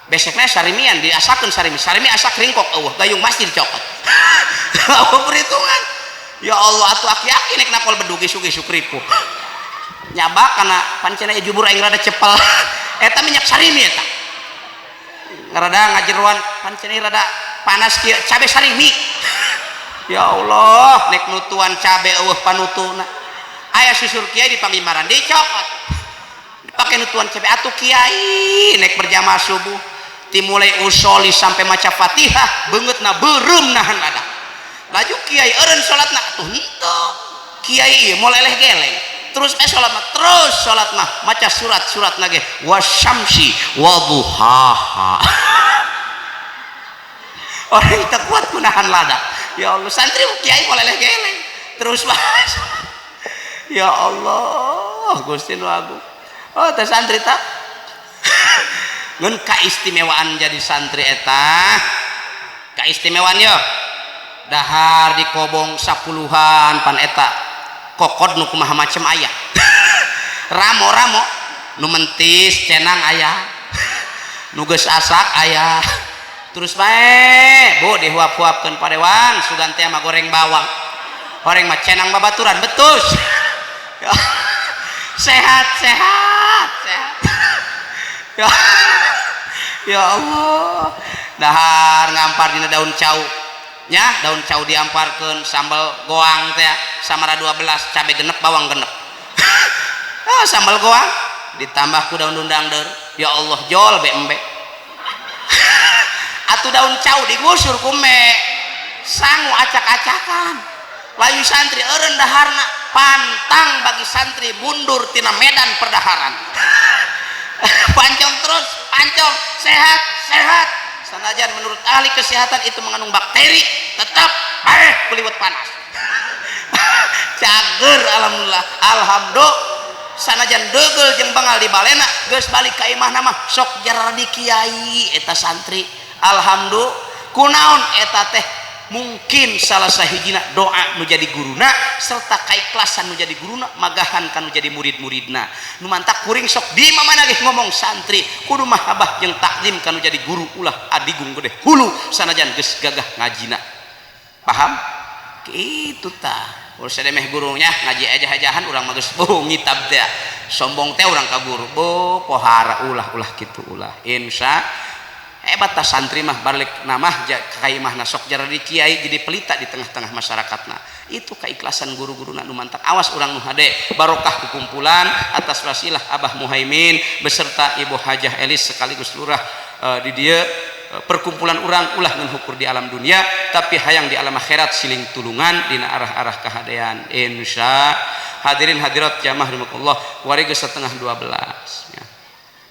Besekna sarimian diasakeun sarimi, sarimi asak ringkok eueuh, gayung masjid cokot. Apa perhitungan? Ya Allah, atuh aki-aki nek nakol bedug isuk-isuk ripuh. Nyabak kana pancena jubur aing rada cepel. Eta minyak sarimi eta. Rada ngajeroan pancena rada panas kieu cabe sarimi. Ya Allah, nek nutuan cabe eueuh panutuna. Aya susur kiai di pangimaran dicokot. Dipake nutuan cabe atuh kiai nek berjamaah subuh dimulai usoli sampai maca Fatihah beungeutna beureum nahan lada. Laju kiai eureun salatna atuh henteu. Kiai ieu moal eleh geleng. Terus salat mah terus salat mah maca surat-surat nage wasyamsi waduhaha. Orang tak kuat kunahan lada. Ya Allah, santri kiai moal eleh geleng. Terus bahas. Ya Allah, Gusti nu agung. Oh, teh santri tak. Ngan kaistimewaan jadi santri eta. Kaistimewaan yo. Dahar di Kobong sapuluhan pan eta. Kokod nu kumaha macem aya. Ramo-ramo nu mentis cenang aya. Nu geus asak aya. Terus bae, Bu dihuap-huapkeun padewan, sugan teh mah goreng bawang. Goreng mah cenang babaturan betus. Sehat, sehat, sehat. Ya, ya Allah. Dahar ngampar dina daun cau. Nya, daun cau diamparkeun sambal goang teh samara 12 cabe genep bawang genep. Ah, sambal goang ditambah ku daun dundang der. Ya Allah, jol be embe. Atuh daun cau digusur ku me. Sangu acak-acakan. Layu santri eureun daharna pantang bagi santri mundur tina medan perdaharan. Pancong terus, pancong, sehat, sehat. Sanajan menurut ahli kesehatan itu mengandung bakteri, tetap bae kuliwet panas. Cager alhamdulillah. Alhamdulillah. Sanajan degel jeung bengal di balena geus balik ka imahna mah sok jaradi kiai eta santri. Alhamdulillah. Kunaon eta teh Mungkin salah sahijina doa nu jadi guruna serta kaikhlasan nu jadi guruna magahan kan nu jadi murid-muridna. Nu mantak kuring sok di mana ge ngomong, santri kudu mahabbah jeung takzim kanu jadi guru, ulah adigung gede hulu sanajan geus gagah ngajina. Paham gitu tah? Ulah meh gurunya ngaji aja-ajahan, urang mah geus boh ngitab teh, sombong teh urang ka guru, bo pohara. Ulah, ulah kitu, ulah. Insya hebat tah santri mah, balik nama ka imahna sok jadi kiai, jadi pelita di tengah-tengah masyarakatna. Itu keikhlasan guru-guru nu mantak. Awas urang nu hade barokah kukumpulan atas wasilah Abah Muhaimin beserta Ibu Hajah Elis sekaligus lurah di dia perkumpulan urang ulah ngan hukur di alam dunia, tapi hayang di alam akhirat siling tulungan dina arah-arah kahadean, insya. Hadirin hadirat jamaah rahimakumullah, kuari geus 11.30 ya,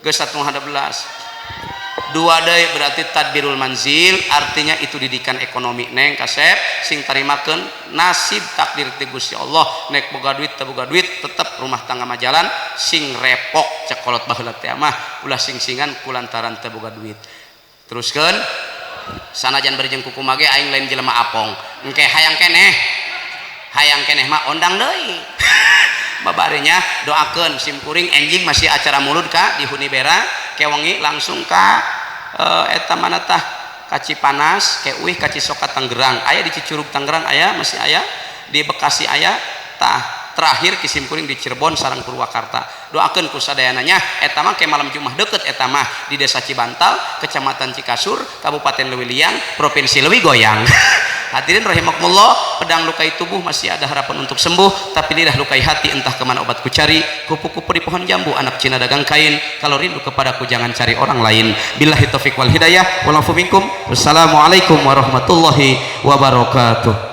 geus 11.30. Dua deui berarti tadbirul manzil, artinya itu didikan ekonomi. Neng kasep, sing tarimakeun nasib takdir ti Gusti Allah. Nek boga duit, teu boga duit, tetep rumah tangga mah jalan. Sing repok cek kolot baheula teh mah, ulah sing-singan kulantaran teu boga duit. Teruskeun, sanajan bari jeung kukumaha ge aing lain jelema apong. Engke hayang keneh, hayang keneh mah ondang deui. Babarinya doakeun sim kuring, enjing masih acara mulud ka di Hunibera, kewengi langsung ka eta mana tah, ka Cipanas, ke uih ka Cisoka Tangerang aya, di Cicurug Tangerang aya, masih aya di Bekasi aya. Tah, terakhir ku sim kuring di Cirebon sareng Purwakarta. Doakeun ku sadayananya. Eta mah ke malam Jumat deket, eta mah di Desa Cibantal, Kecamatan Cikasur, Kabupaten Leuwiliang, Provinsi Leuwi Goyang. Hadirin rahimakumullah, pedang lukai tubuh masih ada harapan untuk sembuh, tapi lidah lukai hati, entah kemana obatku cari. Kupu-kupu di pohon jambu, anak Cina dagang kain. Kalau rindu kepadaku jangan cari orang lain. Billahi taufik wal hidayah. Wassalamualaikum warahmatullahi wabarakatuh.